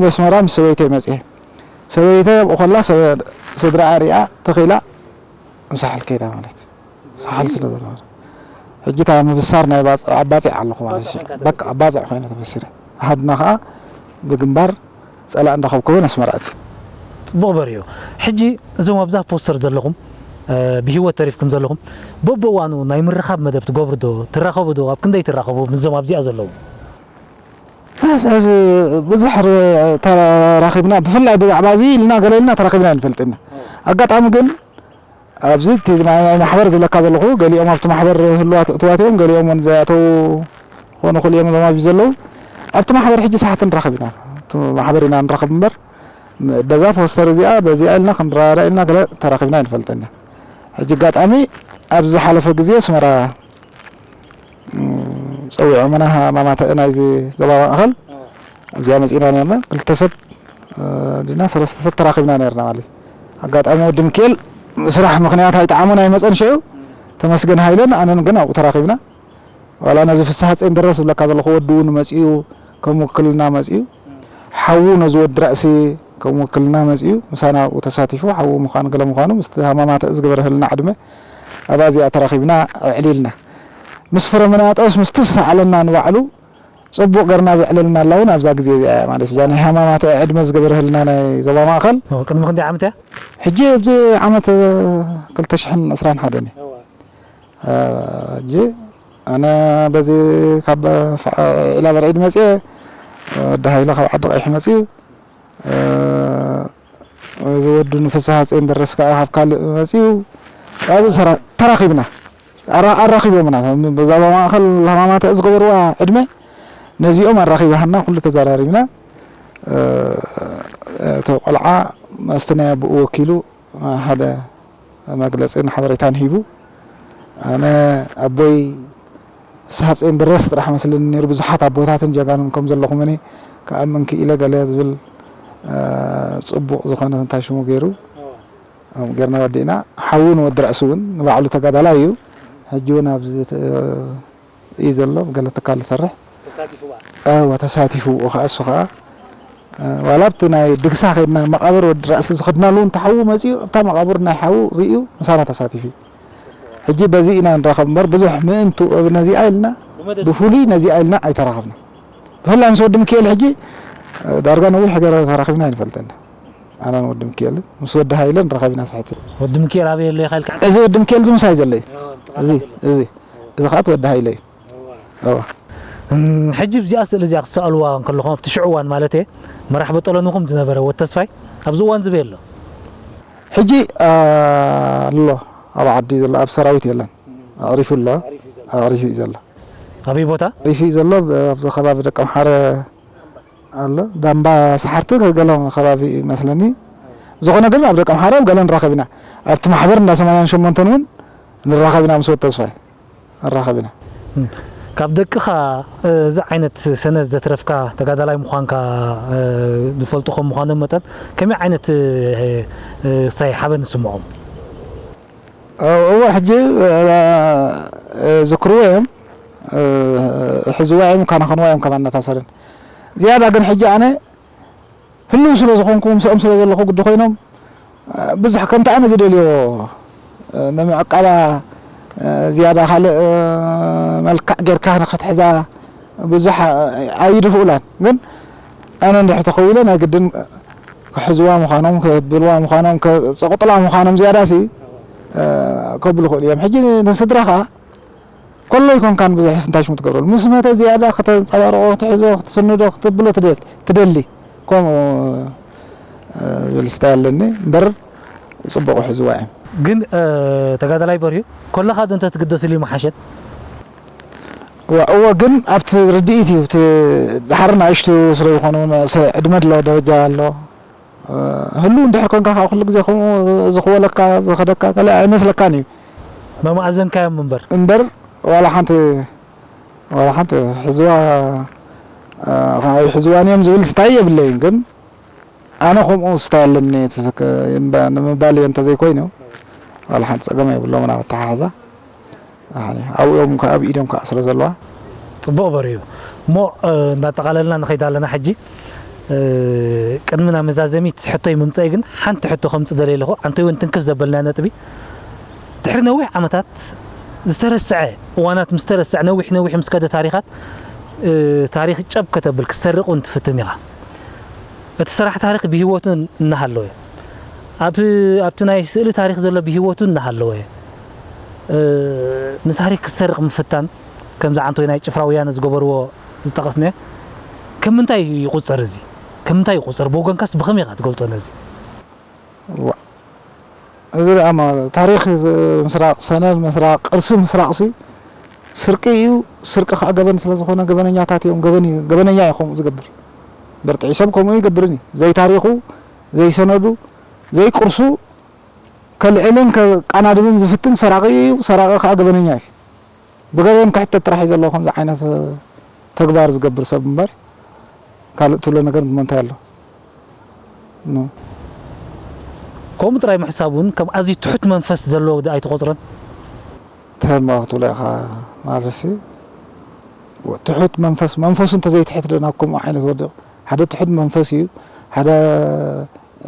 በስመራ ምስ ሰበይተይ መጽየ። ሰበይተይ ኣብኡ ከላ፣ ሰበ-፣ ስድራኣ ሪኣ ተኺላ፣ ምሳሕል ከይዳ ማለት። ሳሕል ስለ ዝነበረ። ሕጂ እታ ምብሳር ናይ ባጽ-፣ ኣባጺዕ ኣለኹ ማለት እዩ። ኣባጺዕ ኮይና ተፈሲረ። በቃ፣ ተፈሲረ። ኣሃድና ከኣ ብግንባር ጸላእ እንዳኸብከቡ ነስመራ ኣትዩ። ጽቡቕ በሪሁ። ሕጂ እዞም ኣብዛ ፖስተር ዘለኹም፣ እ፣ ብህይወት ተሪፍኩም ዘለኹም፣ በብእዋኑ ናይ ምርኻብ መደብ ትገብሩ ዶ? ትራኸቡ ዶ? ኣብ ክንደይ ትራኸቡ ምስዞም ኣብዚኣ ዘለዉ? ሕዚ ብዙሕ ር-፣ ተራኺብና፣ ብፍላይ ብዛዕባ እዚ ኢልና ገለ ኢልና ተራኺብና ኣይንፈልጥን ኢና። ኣጋጣሚ ግን ኣብዚ እቲ ናይ፣ ናይ ማሕበር ዝብለካ ዘለኹ፣ ገሊኦም ኣብቲ ማሕበር ህሉዋት እትዋት እዮም፣ ገሊኦም እውን ዘይኣተዉ ክኾኑ ይኽእሉ እዮም፣ እዞም ኣብዚ ዘለዉ። ኣብቲ ማሕበር ሕጂ ሳሕቲ ንራኸብ ኢና። ኣብቲ ማሕበር ኢና ንራኸብ እምበር፣ ም-፣ በዛ ፖስተር እዚኣ፣ በዚኣ ኢልና ክንረዳዳእ ኢልና ገለ ተራኺብና ኣይንፈልጥን ኢና። ሕጂ ኣጋጣሚ ኣብዚ ዝሓለፈ ግዜ ኣስመራ፣ ም፣ ጸዊዖምና ሃማማተ ናይዚ ዞባ ማእከል። ኣብዚኣ መጺእና ነርና። ክልተ ሰብ፣ እ፣ ድና ሰለስተ ሰብ ተራኺብና ነርና ማለት እዩ። ኣጋጣሚ ወዲ ሚኪኤል ስራሕ ምኽንያት ኣይጠዓሞን ኣይመጸን ሽዑ። ተመስገን ሃይለን ኣነን ግን ኣብኡ ተራኺብና። ዋላ ነዚ ፍስሃ ጼን ደረስ ዝብለካ ዘለኹ ወዲ እውን መጺኡ፣ ከም ውክልና መጺኡ። ሓዉ ነዚ ወዲ ራእሲ ከም ውክልና መጺኡ፣ ምሳና ኣብኡ ተሳቲፉ፣ ሓዉ ምዃኑ ገለ ምዃኑ፣ ምስቲ ሃማማተ ዝገበረህልና ዕድመ ኣብኣ እዚኣ ተራኺብና ኣዕሊልና። ምስ ፍረምናጦስ ምስቲ ዝሰኣለና ንባዕሉ ጽቡቕ ገርና ዘዕለልና ኣላ እውን ኣብዛ ግዜ እዚኣ እያ ማለት እዩ። እዛ ናይ ሃማማተ ዕድመ ዝገበረህልና ናይ ዞባ ማእከል። ኦ፣ ቅድሚ ክንደይ ዓመት እያ? ሕጂ ኣብዚ ዓመት፣ እ፣ ክልተ ሽሕን ዕስራን ሓደን እዩ። እዋ። እ፣ ሕጂ ኣነ በዚ ካብ ፈ-፣ ዒላ በርዒድ መጽየ፣ ወዲ ሃይለ ካብ ዓዲ ቀይሕ መጽዩ፣ እ፣ እዚ ወዱ ንፍስሃ ጼን ደረስ ከኣ ካብ ካልእ መጽዩ፣ ኣብኡ ተራ-፣ ተራኺብና። ኣራ-፣ ኣራኺቦምና። ብዛዕባ ማእኸል ሃማማተ ዝገበርዋ ዕድመ ነዚኦም ኣራኺባሃና፣ ኩሉ ተዘራሪብና። እ፣ እቲ ቆልዓ ምስቲ ናይ ኣቦኡ ወኪሉ ሓደ መግለጺን ሓበሬታን ሂቡ። ኣነ ኣቦይ ሳጼን ድረስ ጥራሕ መስለኒ ነይሩ፣ ብዙሓት ኣቦታትን ጀጋኑን ከም ዘለኹምኒ ክኣምን ክኢለ ገለ ዝብል፣ እ፣ ጽቡቕ ዝኾነ እንታይ ሽሙ ገይሩ፣ እም፣ ጌርና ወዲእና። ሓዉ ንወዲ ራእሲ እውን ንባዕሉ ተጋዳላይ እዩ። ሕጂ እውን ኣብዚ ተ-፣ እዩ ዘሎ፣ ገለ ትካል ዝሰርሕ። ተሳቲፉ በዓል? እወ፣ ተሳቲፉ። ከኣ እሱ ከኣ፣ እ፣ ዋላ ኣብቲ ናይ ድግሳ ከይድና መቓብር ወዲ ራእሲ ዝኸድናሉ እውን ተሓዉ መጺኡ ኣብታ መቓብር ናይ ሓዉ ርእዩ ምሳና ተሳቲፉ እዩ። ሕጂ በዚ ኢና ንራኸብ እምበር ብዙሕ ምእንቱ ነዚኣ ኢልና፣ ብመደብ ብፍሉይ ነዚኣ ኢልና ኣይተራኸብና። ብፍላይ ምስ ወዲ ሚካኤል ሕጂ፣ እ፣ ዳርጋ ነዊሕ ገረ ተራኺብና ኣይንፈልጥን። ኣነን ወዲ ሚካኤልን ምስ ወዲ ሃይለን ረኸቢና ስሕቲ። ወዲ ሚካኤል ኣበይ ኣሎ ኢኻ ኢልካ? እዚ ወዲ ሚካኤል እዚ ምሳይ ዘሎ እዩ። እዎ፣ ጥቓኻ እዚ፣ ዘሎ። እዚ፣ እዚ ኸኣ እቲ ወዲ ሃይለ እዩ። እዎ። እዎ። እም፣ ሕጂ ኣብዚኣ ስእሊ እዚኣ ክሰኣልዋ እንከለኹም፣ ኣብቲ ሽዑ እዋን ማለት እየ፣ መራሕ በጦሎንኹም ዝነበረ ወዲ ተስፋይ ኣብዚ እዋን ዝበየ ኣሎ? ሕጂ፣ ኣ፣ ኣሎ፣ ኣብ ዓዲ ዘሎ፣ ኣብ ሰራዊት የለን። እም። ኣዕሪፉ ኣሎ። ኣዕሪፉ እዩ ዘሎ። ኣዕሪፉ እዩ ዘሎ። ኣበይ ቦታ? ኣዕሪፉ እዩ ዘሎ፣ ብ-፣ ኣብዚ ከባቢ ደቀምሓረ ኣሎ፣ ዳምባ ሰሓርቲ ገለ ከባቢ ይመስለኒ። ዝኾነ ግን ኣብ ደቀምሓረ ኣብ ገለ ንራኸብ ኢና። ኣብቲ ማሕበር እንዳ ሰማንያን ሸሞንተን እውን ንራኸብ ኢና፣ ምስ ወዲ ተስፋይ ንራኸብ ኢና። እም። ካብ ደቅኻ፣ እ፣ እዚ ዓይነት ሰነድ ዘትረፍካ፣ ተጋዳላይ ምዃንካ፣ እ፣ ዝፈልጡ ከም ምዃኖም መጠን፣ ከመይ ዓይነት፣ እ፣ እ፣ ሳይ ሓበን ይስምዖም? እወ፣ ሕጂ፣ እ፣ ዝክርዎ እዮም። እ፣ ሕዝዋ እዮም፣ ከናኸንዋ እዮም፣ ከማን እናታሰርን። ዝያዳ ግን ሕጂ ኣነ ህልው ስለ ዝኾንኩ፣ ምስኦም ስለ ዘለኹ ግዲ ኮይኖም፣ እ፣ ብዙሕ ከምቲ ኣነ ዝደልዮ፣ እ፣ ንምዕቃባ፣ እ፣ ዝያዳ ካልእ፣ እ፣ መልክዕ ጌርካ ንኽትሕዛ ብዙሕ፣ እ፣ ኣይድፍኡላን። ግን ኣነ እንድሕር ተኸዊለ ናይ ግድን ክሕዝዋ ምዃኖም፣ ከብልዋ ምዃኖም፣ ከጸቕጥላ ምዃኖም ዝያዳሲ፣ እ፣ ከብሉ ይኽእሉ እዮም። ሕጂ ንስድራኻ ኮሎ ኣይኮንካን ብዙሕ እንታይ ሽሙ ትገብረሉ። ምስ መተ ዝያዳ ከተንጸባርቖ፣ ክትሕዞ፣ ክትስንዶ፣ ክትብሎ ትደል-፣ ትደሊ። ከምኡ፣ እ፣ ዝብል ስታይ ኣለኒ እምበር ጽቡቕ ሕዝዋ እዮም። ግን፣ እ፣ ተጋዳላይ በርሂ፣ ኮለኻ ዶ እንተ ትግደስሉ ምሓሸት? እዋ፣ እወ፣ ግን ኣብቲ ርድኢት እዩ። እቲ ድሓር ንኣሽቱ ስለ ዝኾኑ፣ መ-፣ ሰ-፣ ዕድመ ኣሎ፣ ደረጃ ኣሎ። እ፣ ህሉው እንድሕር ኮንካ፣ ከዓ ኩሉ ግዜ ከምኡ ዝኽወለካ፣ ዝኸደካ፣ ካልእ ኣይመስለካን እዩ። መማእዘንካዮም እምበር። እምበር፣ ዋላ ሓንቲ፣ ዋላ ሓንቲ ሕዝዋ፣ እ፣ ኣይሕዝዋን እዮም ዝብል ስታይ የብለይን፣ ግን ኣነ ከምኡ ስታይ ኣለኒ፣ እቲ ስክ-፣ እምባ-፣ ንምባል እየ እንተዘይኮይኑ፣ ዋላ ሓንቲ ጸገም የብሎምን ኣብ ኣተሓሕዛ። ኣነ ኣብኡ እዮም ከኣ፣ ኣብ ኢዶም ከኣ ስለ ዘለዋ። ጽቡቕ በርዩ። እሞ፣ እ፣ እንዳጠቓለልና ንኸይድ ኣለና ሕጂ። እ፣ ቅድሚ ናብ መዛዘሚት ሕቶይ ምምጸይ ግን ሓንቲ ሕቶ ከምጽእ ደልየ ኣለኹ። ኣንተ እውን ትንክፍ ዘበልና ነጥቢ። ድሕሪ ነዊሕ ዓመታት ዝተረስዐ እዋናት ምስ ተረስዐ፣ ነዊሕ ነዊሕ ምስ ከደ ታሪኻት፣ እ፣ ታሪኽ ጨብ ከተብል ክትሰርቕ እውን ትፍትን ኢኻ። እቲ ሰራሕ ታሪኽ ብህይወቱ እናሃለወ፣ ኣብ፣ ኣብቲ ናይ ስእሊ ታሪኽ ዘሎ ብህይወቱ እናሃለወ፣ እ፣ ንታሪኽ ክትሰርቕ ምፍታን፣ ከምዚ ዓንቶይ ናይ ጭፍራ ወያነ ዝገበርዎ ዝጠቐስናዮ፣ ከም ምንታይ ይቑጸር እዚ? ከም ምንታይ ይቑጸር? ብወገንካስ ብኸመይ ኢኻ ትገልጾ ነዚ? ዋ-፣ እዚ ደኣ ማ-፣ ታሪኽ ዝ-፣ ምስራቕ፣ ሰነድ ምስራቕ፣ ቅርሲ ምስራቕሲ ስርቂ እዩ። ስርቂ ከዓ ገበን ስለ ዝኾነ ገበነኛታት እዮም። ገበን እዩ፣ ገበነኛ እዩ ከምኡ ዝገብር። በርትዒ ሰብ ከምኡ ይገብርን እዩ። ዘይታሪኹ፣ ዘይሰነዱ፣ ዘይቅርሱ ከልዕልን ከቃናድብን ዝፍትን ሰራቒ እዩ። ሰራቒ ከዓ ገበነኛ እዩ። ብገበን ክሕተት ጥራሕ እዩ ዘለዎ ከምዚ ዓይነት ተግባር ዝገብር ሰብ እምበር፣ ካልእ ትብሎ ነገር እሞ እንታይ ኣሎ? ኖ። ከምኡ ጥራይ ምሕሳብ እውን ከም ኣዝዩ ትሑት መንፈስ ዘለዎ ዶ ኣይትቖጽሮን? እንታይ እሞ ክትብሎ ኢኻ ማለትሲ፣ ትሑት መንፈስ፣ መንፈሱ እንተዘይትሕት ዶ ናብ ከምኡ ዓይነት ወዲቑ? ሓደ ትሑት መንፈስ እዩ፣ ሓደ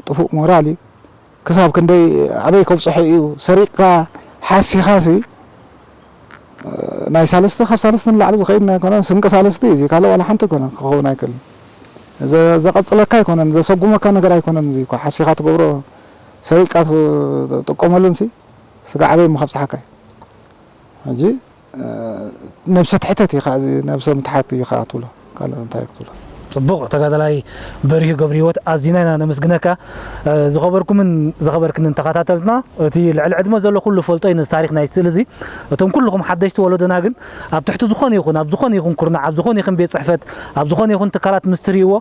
ጥፉእ ሞራል እዩ። ክሳብ ክንደይ ኣበይ ከብጽሖ እዩ? ሰሪቕካ ሓሲኻሲ፣ እ፣ ናይ ሳልስቲ፣ ካብ ሳልስቲ ንላዕሊ ዝኸይድ ኣይኮነን። ስንቂ ሳልስቲ እዩ፣ እዚ ካልእ ዋላ ሓንቲ ኣይኮነን፣ ክኸውን ኣይክእልን። ዘ-፣ ዘቐጽለካ ኣይኮነን፣ ዘሰጉመካ ነገር ኣይኮነን። እዚ እኮ ሓሲኻ ትገብሮ፣ ሰሪቕካ ትጥቀመሉንሲ፣ ስጋዕ ኣበይ እሞ ከብጽሓካ እዩ? ሕጂ፣ እ፣ ነብሰ ትሕተት ኢኻ፣ እዚ ነብሰ ምትሓት ኢኻ ትብሎ፣ ካልእ እንታይ ክትብሎ? ጽቡቕ ተጋዳላይ በሪሁ ገብረሂወት፣ ኣዚና ኢና ነመስግነካ። እ፣ ዝኸበርኩምን ዝኸበርክንን ተኸታተልትና፣ እቲ ልዕሊ ዕድመ ዘሎ ኩሉ ፈልጦ እዩ ነዚ ታሪኽ ናይ ስእሊ እዚ። እቶም ኩልኹም ሓደሽቲ ወለዶና ግን ኣብ ትሕቲ ዝኾነ ይኹን፣ ኣብ ዝኾነ ይኹን ኩርናዕ፣ ኣብ ዝኾነ ይኹን ቤት ጽሕፈት፣ ኣብ ዝኾነ ይኹን ትካላት ምስ ትርእይዎ፣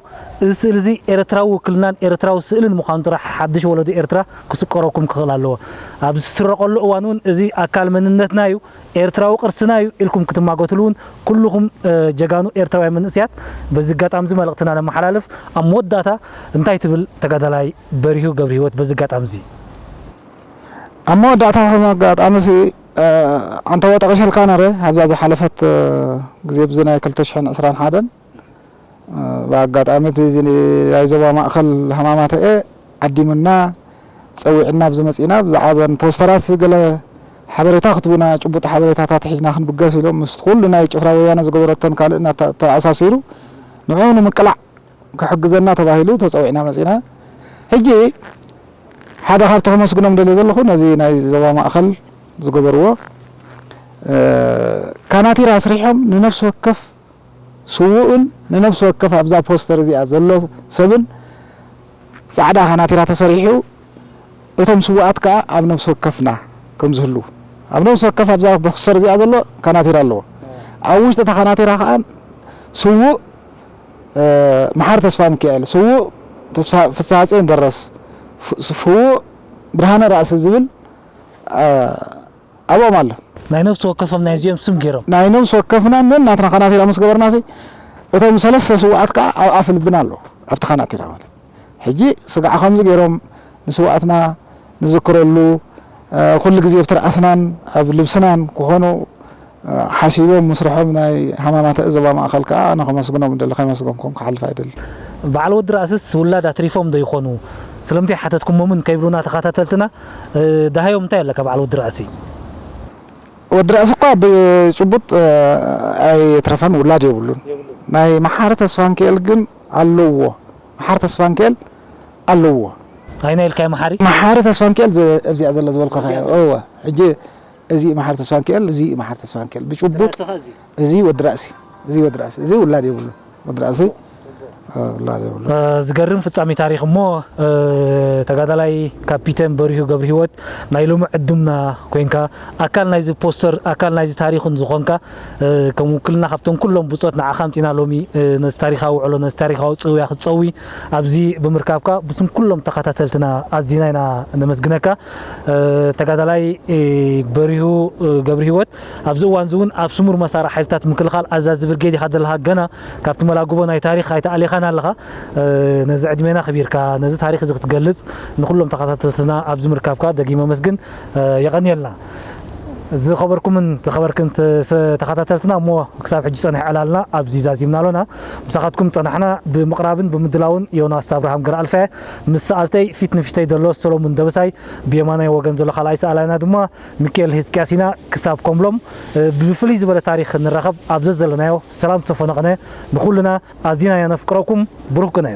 እዚ ስእሊ እዚ ኤርትራዊ ውክልናን ኤርትራዊ ስእልን ምዃኑ ጥራሕ ሓድሽ ወለዶ ኤርትራ ክስቀረኩም ክኽእል ኣለዎ። ኣብ ዝስረቐሉ እዋን እውን እዚ ኣካል መንነትና እዩ፣ ኤርትራዊ ቅርስና እዩ ኢልኩም ክትማጎትሉ እውን ኩልኹም፣ እ፣ ጀጋኑ ኤርትራውያን መንእሰያት በዚ ኣጋጣሚ እዚ መልእኽትና ነመሓላልፍ። ኣብ መወዳእታ እንታይ ትብል ተጋዳላይ በሪሁ ገብረሂወት በዚ ኣጋጣሚ እዚ? ኣብ መወዳእታ ከም ኣጋጣሚ እዚ፣ እ፣ ኣንተ ወጠቐሸልካ ነረ ኣብዛ ዝሓለፈት፣ እ፣ ግዜ ብዚ ናይ ክልተ ሽሕን ዕስራን ሓደን ብኣጋጣሚ እቲ እዚ ናይ ዞባ ማእኸል ሃማማተኤ ዓዲሙና፣ ጸዊዕና ኣብዚ መጺና፣ ብዛዕባ እዘን ፖስተራት ገለ ሓበሬታ ክትቡና፣ ጭቡጥ ሓበሬታታት ሒዝና ክንብገስ ኢሎም፣ ምስ ኩሉ ናይ ጭፍራ ወያነ ዝገበረቶን ካልእን ኣተ-፣ ተኣሳሲሩ፣ ንዕኡ ንምቅላዕ ክሕግዘና ተባሂሉ ተጸዊዕና መጺና። ሕጂ ሓደ ካብቲ ከመስግኖም ደልየ ዘለኹ፣ ነዚ ናይ ዞባ ማእኸል ዝገበርዎ፣ እ፣ ካናቲራ ኣስሪሖም ንነፍሲ ወከፍ ስዉእን ንነፍሲ ወከፍ ኣብዛ ፖስተር እዚኣ ዘሎ ሰብን ጻዕዳ ካናቲራ ተሰሪሑ፣ እቶም ስዉኣት ከኣ ኣብ ነፍሲ ወከፍና ከም ዝህልዉ። ኣብ ነፍሲ ወከፍ ኣብዛ ፖስተር እዚኣ ዘሎ ካናቲራ ኣለዎ። ኣብ ውሽጢ እታ ካናቲራ ከኣ ስዉእ፣ እ፣ መሓሪ ተስፋ ሚካኤል፣ ስዉእ ተስፋ፣ ፍስሃጼን ደረስ፣ ፍ-፣ ስዉእ ብርሃነ ራእሲ ዝብል፣ እ፣ ኣብኦም ኣሎ። ናይ ነፍሲ ወከፎም ናይ እዚኦም ስም ገይሮም። ናይ ነፍሲ ወከፍና ነን ናትና ካናቲራ ምስ ገበርናሲ፣ እቶም ሰለስተ ስዉኣት ከኣ ኣብ ኣፍ ልብና ኣለዉ፣ ኣብቲ ካናቲራ ማለት። ሕጂ ስጋዕ ከምዚ ገይሮም ንስዉኣትና ንዝክረሉ፣ እ፣ ኩሉ ግዜ ኣብ ትርኣስናን ኣብ ልብስናን ክኾኑ፣ እ፣ ሓሲቦም ምስርሖም ናይ ሃማማተ ዞባ ማእከል ከኣ ኣነ ከመስግኖም እደሊ፣ ከይመስገንኩም ክሓልፍ ኣይደልን። በዓል ወዲ ራእስስ ውላድ ኣትሪፎም ዶ ይኾኑ? ስለምንታይ ሓተትኩሞምን ከይብሉና ተኸታተልትና፣ እ፣ ደሃዮም እንታይ ኣለካ በዓል ወዲ ራእሲ? ወዲ ራእሲ እኳ ብጭቡጥ፣ እ፣ ኣይትረፈን፣ ውላድ የብሉን። የብሉን። ናይ መሓሪ ተስፋንኪኤል ግን ኣለዎ። መሓሪ ተስፋንኪኤል ኣለዎ። ኣይና ኢልካዮ መሓሪ? መሓሪ ተስፋንኪኤል ዘ-፣ ኣብዚኣ ዘላ ዝበልካኻ እዚኣ እያ። ዘላ። እወ። ሕጂ እዚ መሓሪ ተስፋንኪኤል፣ እዚ መሓሪ ተስፋንኪኤል። ብጭቡጥ ራእስኻ እዚ? እዚ ወዲ ራእሲ፣ እዚ ወዲ ራእሲ፣ እዚ ውላድ የብሉን። ወዲ ራእሲ፣ እ፣ ውላድ የብሉን። እ፣ ዝገርም ፍጻሜ ታሪኽ እሞ፣ እ፣ ተጋዳላይ ካፒቴን በሪሁ ገብረሂወት ናይ ሎሚ ዕዱምና ኮንካ፣ ኣካል ናይዚ ፖስተር፣ ኣካል ናይዚ ታሪኽን ዝኾንካ፣ እ፣ ከም ውክልና ካብቶም ኩሎም ብጾት ንዓኻ ኣምጺና ሎሚ፣ እ፣ ነዚ ታሪኻዊ ውዕሎ፣ ነዚ ታሪኻዊ ጽውያ ክትጸዊ ኣብዚ ብምርካብካ ብስም ኩሎም ተኸታተልትና ኣዚና ኢና ነመስግነካ። እ፣ ተጋዳላይ፣ እ፣ በሪሁ፣ እ፣ ገብረሂወት፣ ኣብዚ እዋን እዚ እውን ኣብ ስሙር መሳርዕ ሓይልታት ምክልኻል ኣዛዚ ብርጌድ ኢኻ ዘለኻ። ገና ካብቲ መላግቦ ናይ ታሪኽ ኣይተኣሊኻን ኣለኻ። እ፣ ነዚ ዕድሜና ኣኽቢርካ ነዚ ታሪኽ እዚ ክትገልጽ ንኹሎም ተኸታተልትና ኣብዚ ምርካብካ ደጊመ ኣመስግን። እ፣ የቐንየልና። ዝኸበርኩምን ዝኸበርክን ተ-፣ ሰ-፣ ተኸታተልትና፣ እሞ ክሳብ ሕጂ ጸኒሑ ዕላልና ኣብዚ ዛዚምና ኣሎና። ምሳኻትኩም ጸናሕና። ብምቕራብን ብምድላውን ዮናስ ኣብርሃም ገረኣልፋ፣ ምስ ሰኣልተይ ፊት ንፊተይ ዘሎ ሰሎሙን ደበሳይ፣ ብየማናይ ወገን ዘሎ ካልኣይ ሰኣላይና ድማ ሚካኤል ህዝቅያስ ኢና። ክሳብ ከምሎም፣ እ፣ ብፍልይ ዝበለ ታሪኽ ንራኸብ፣ ኣብ ዘዘለናዮ ሰላም ዝሰፈኖ ቅነ ንኹልና። ኣዚና ኢና ነፍቅረኩም። ብሩኽ ቅነ።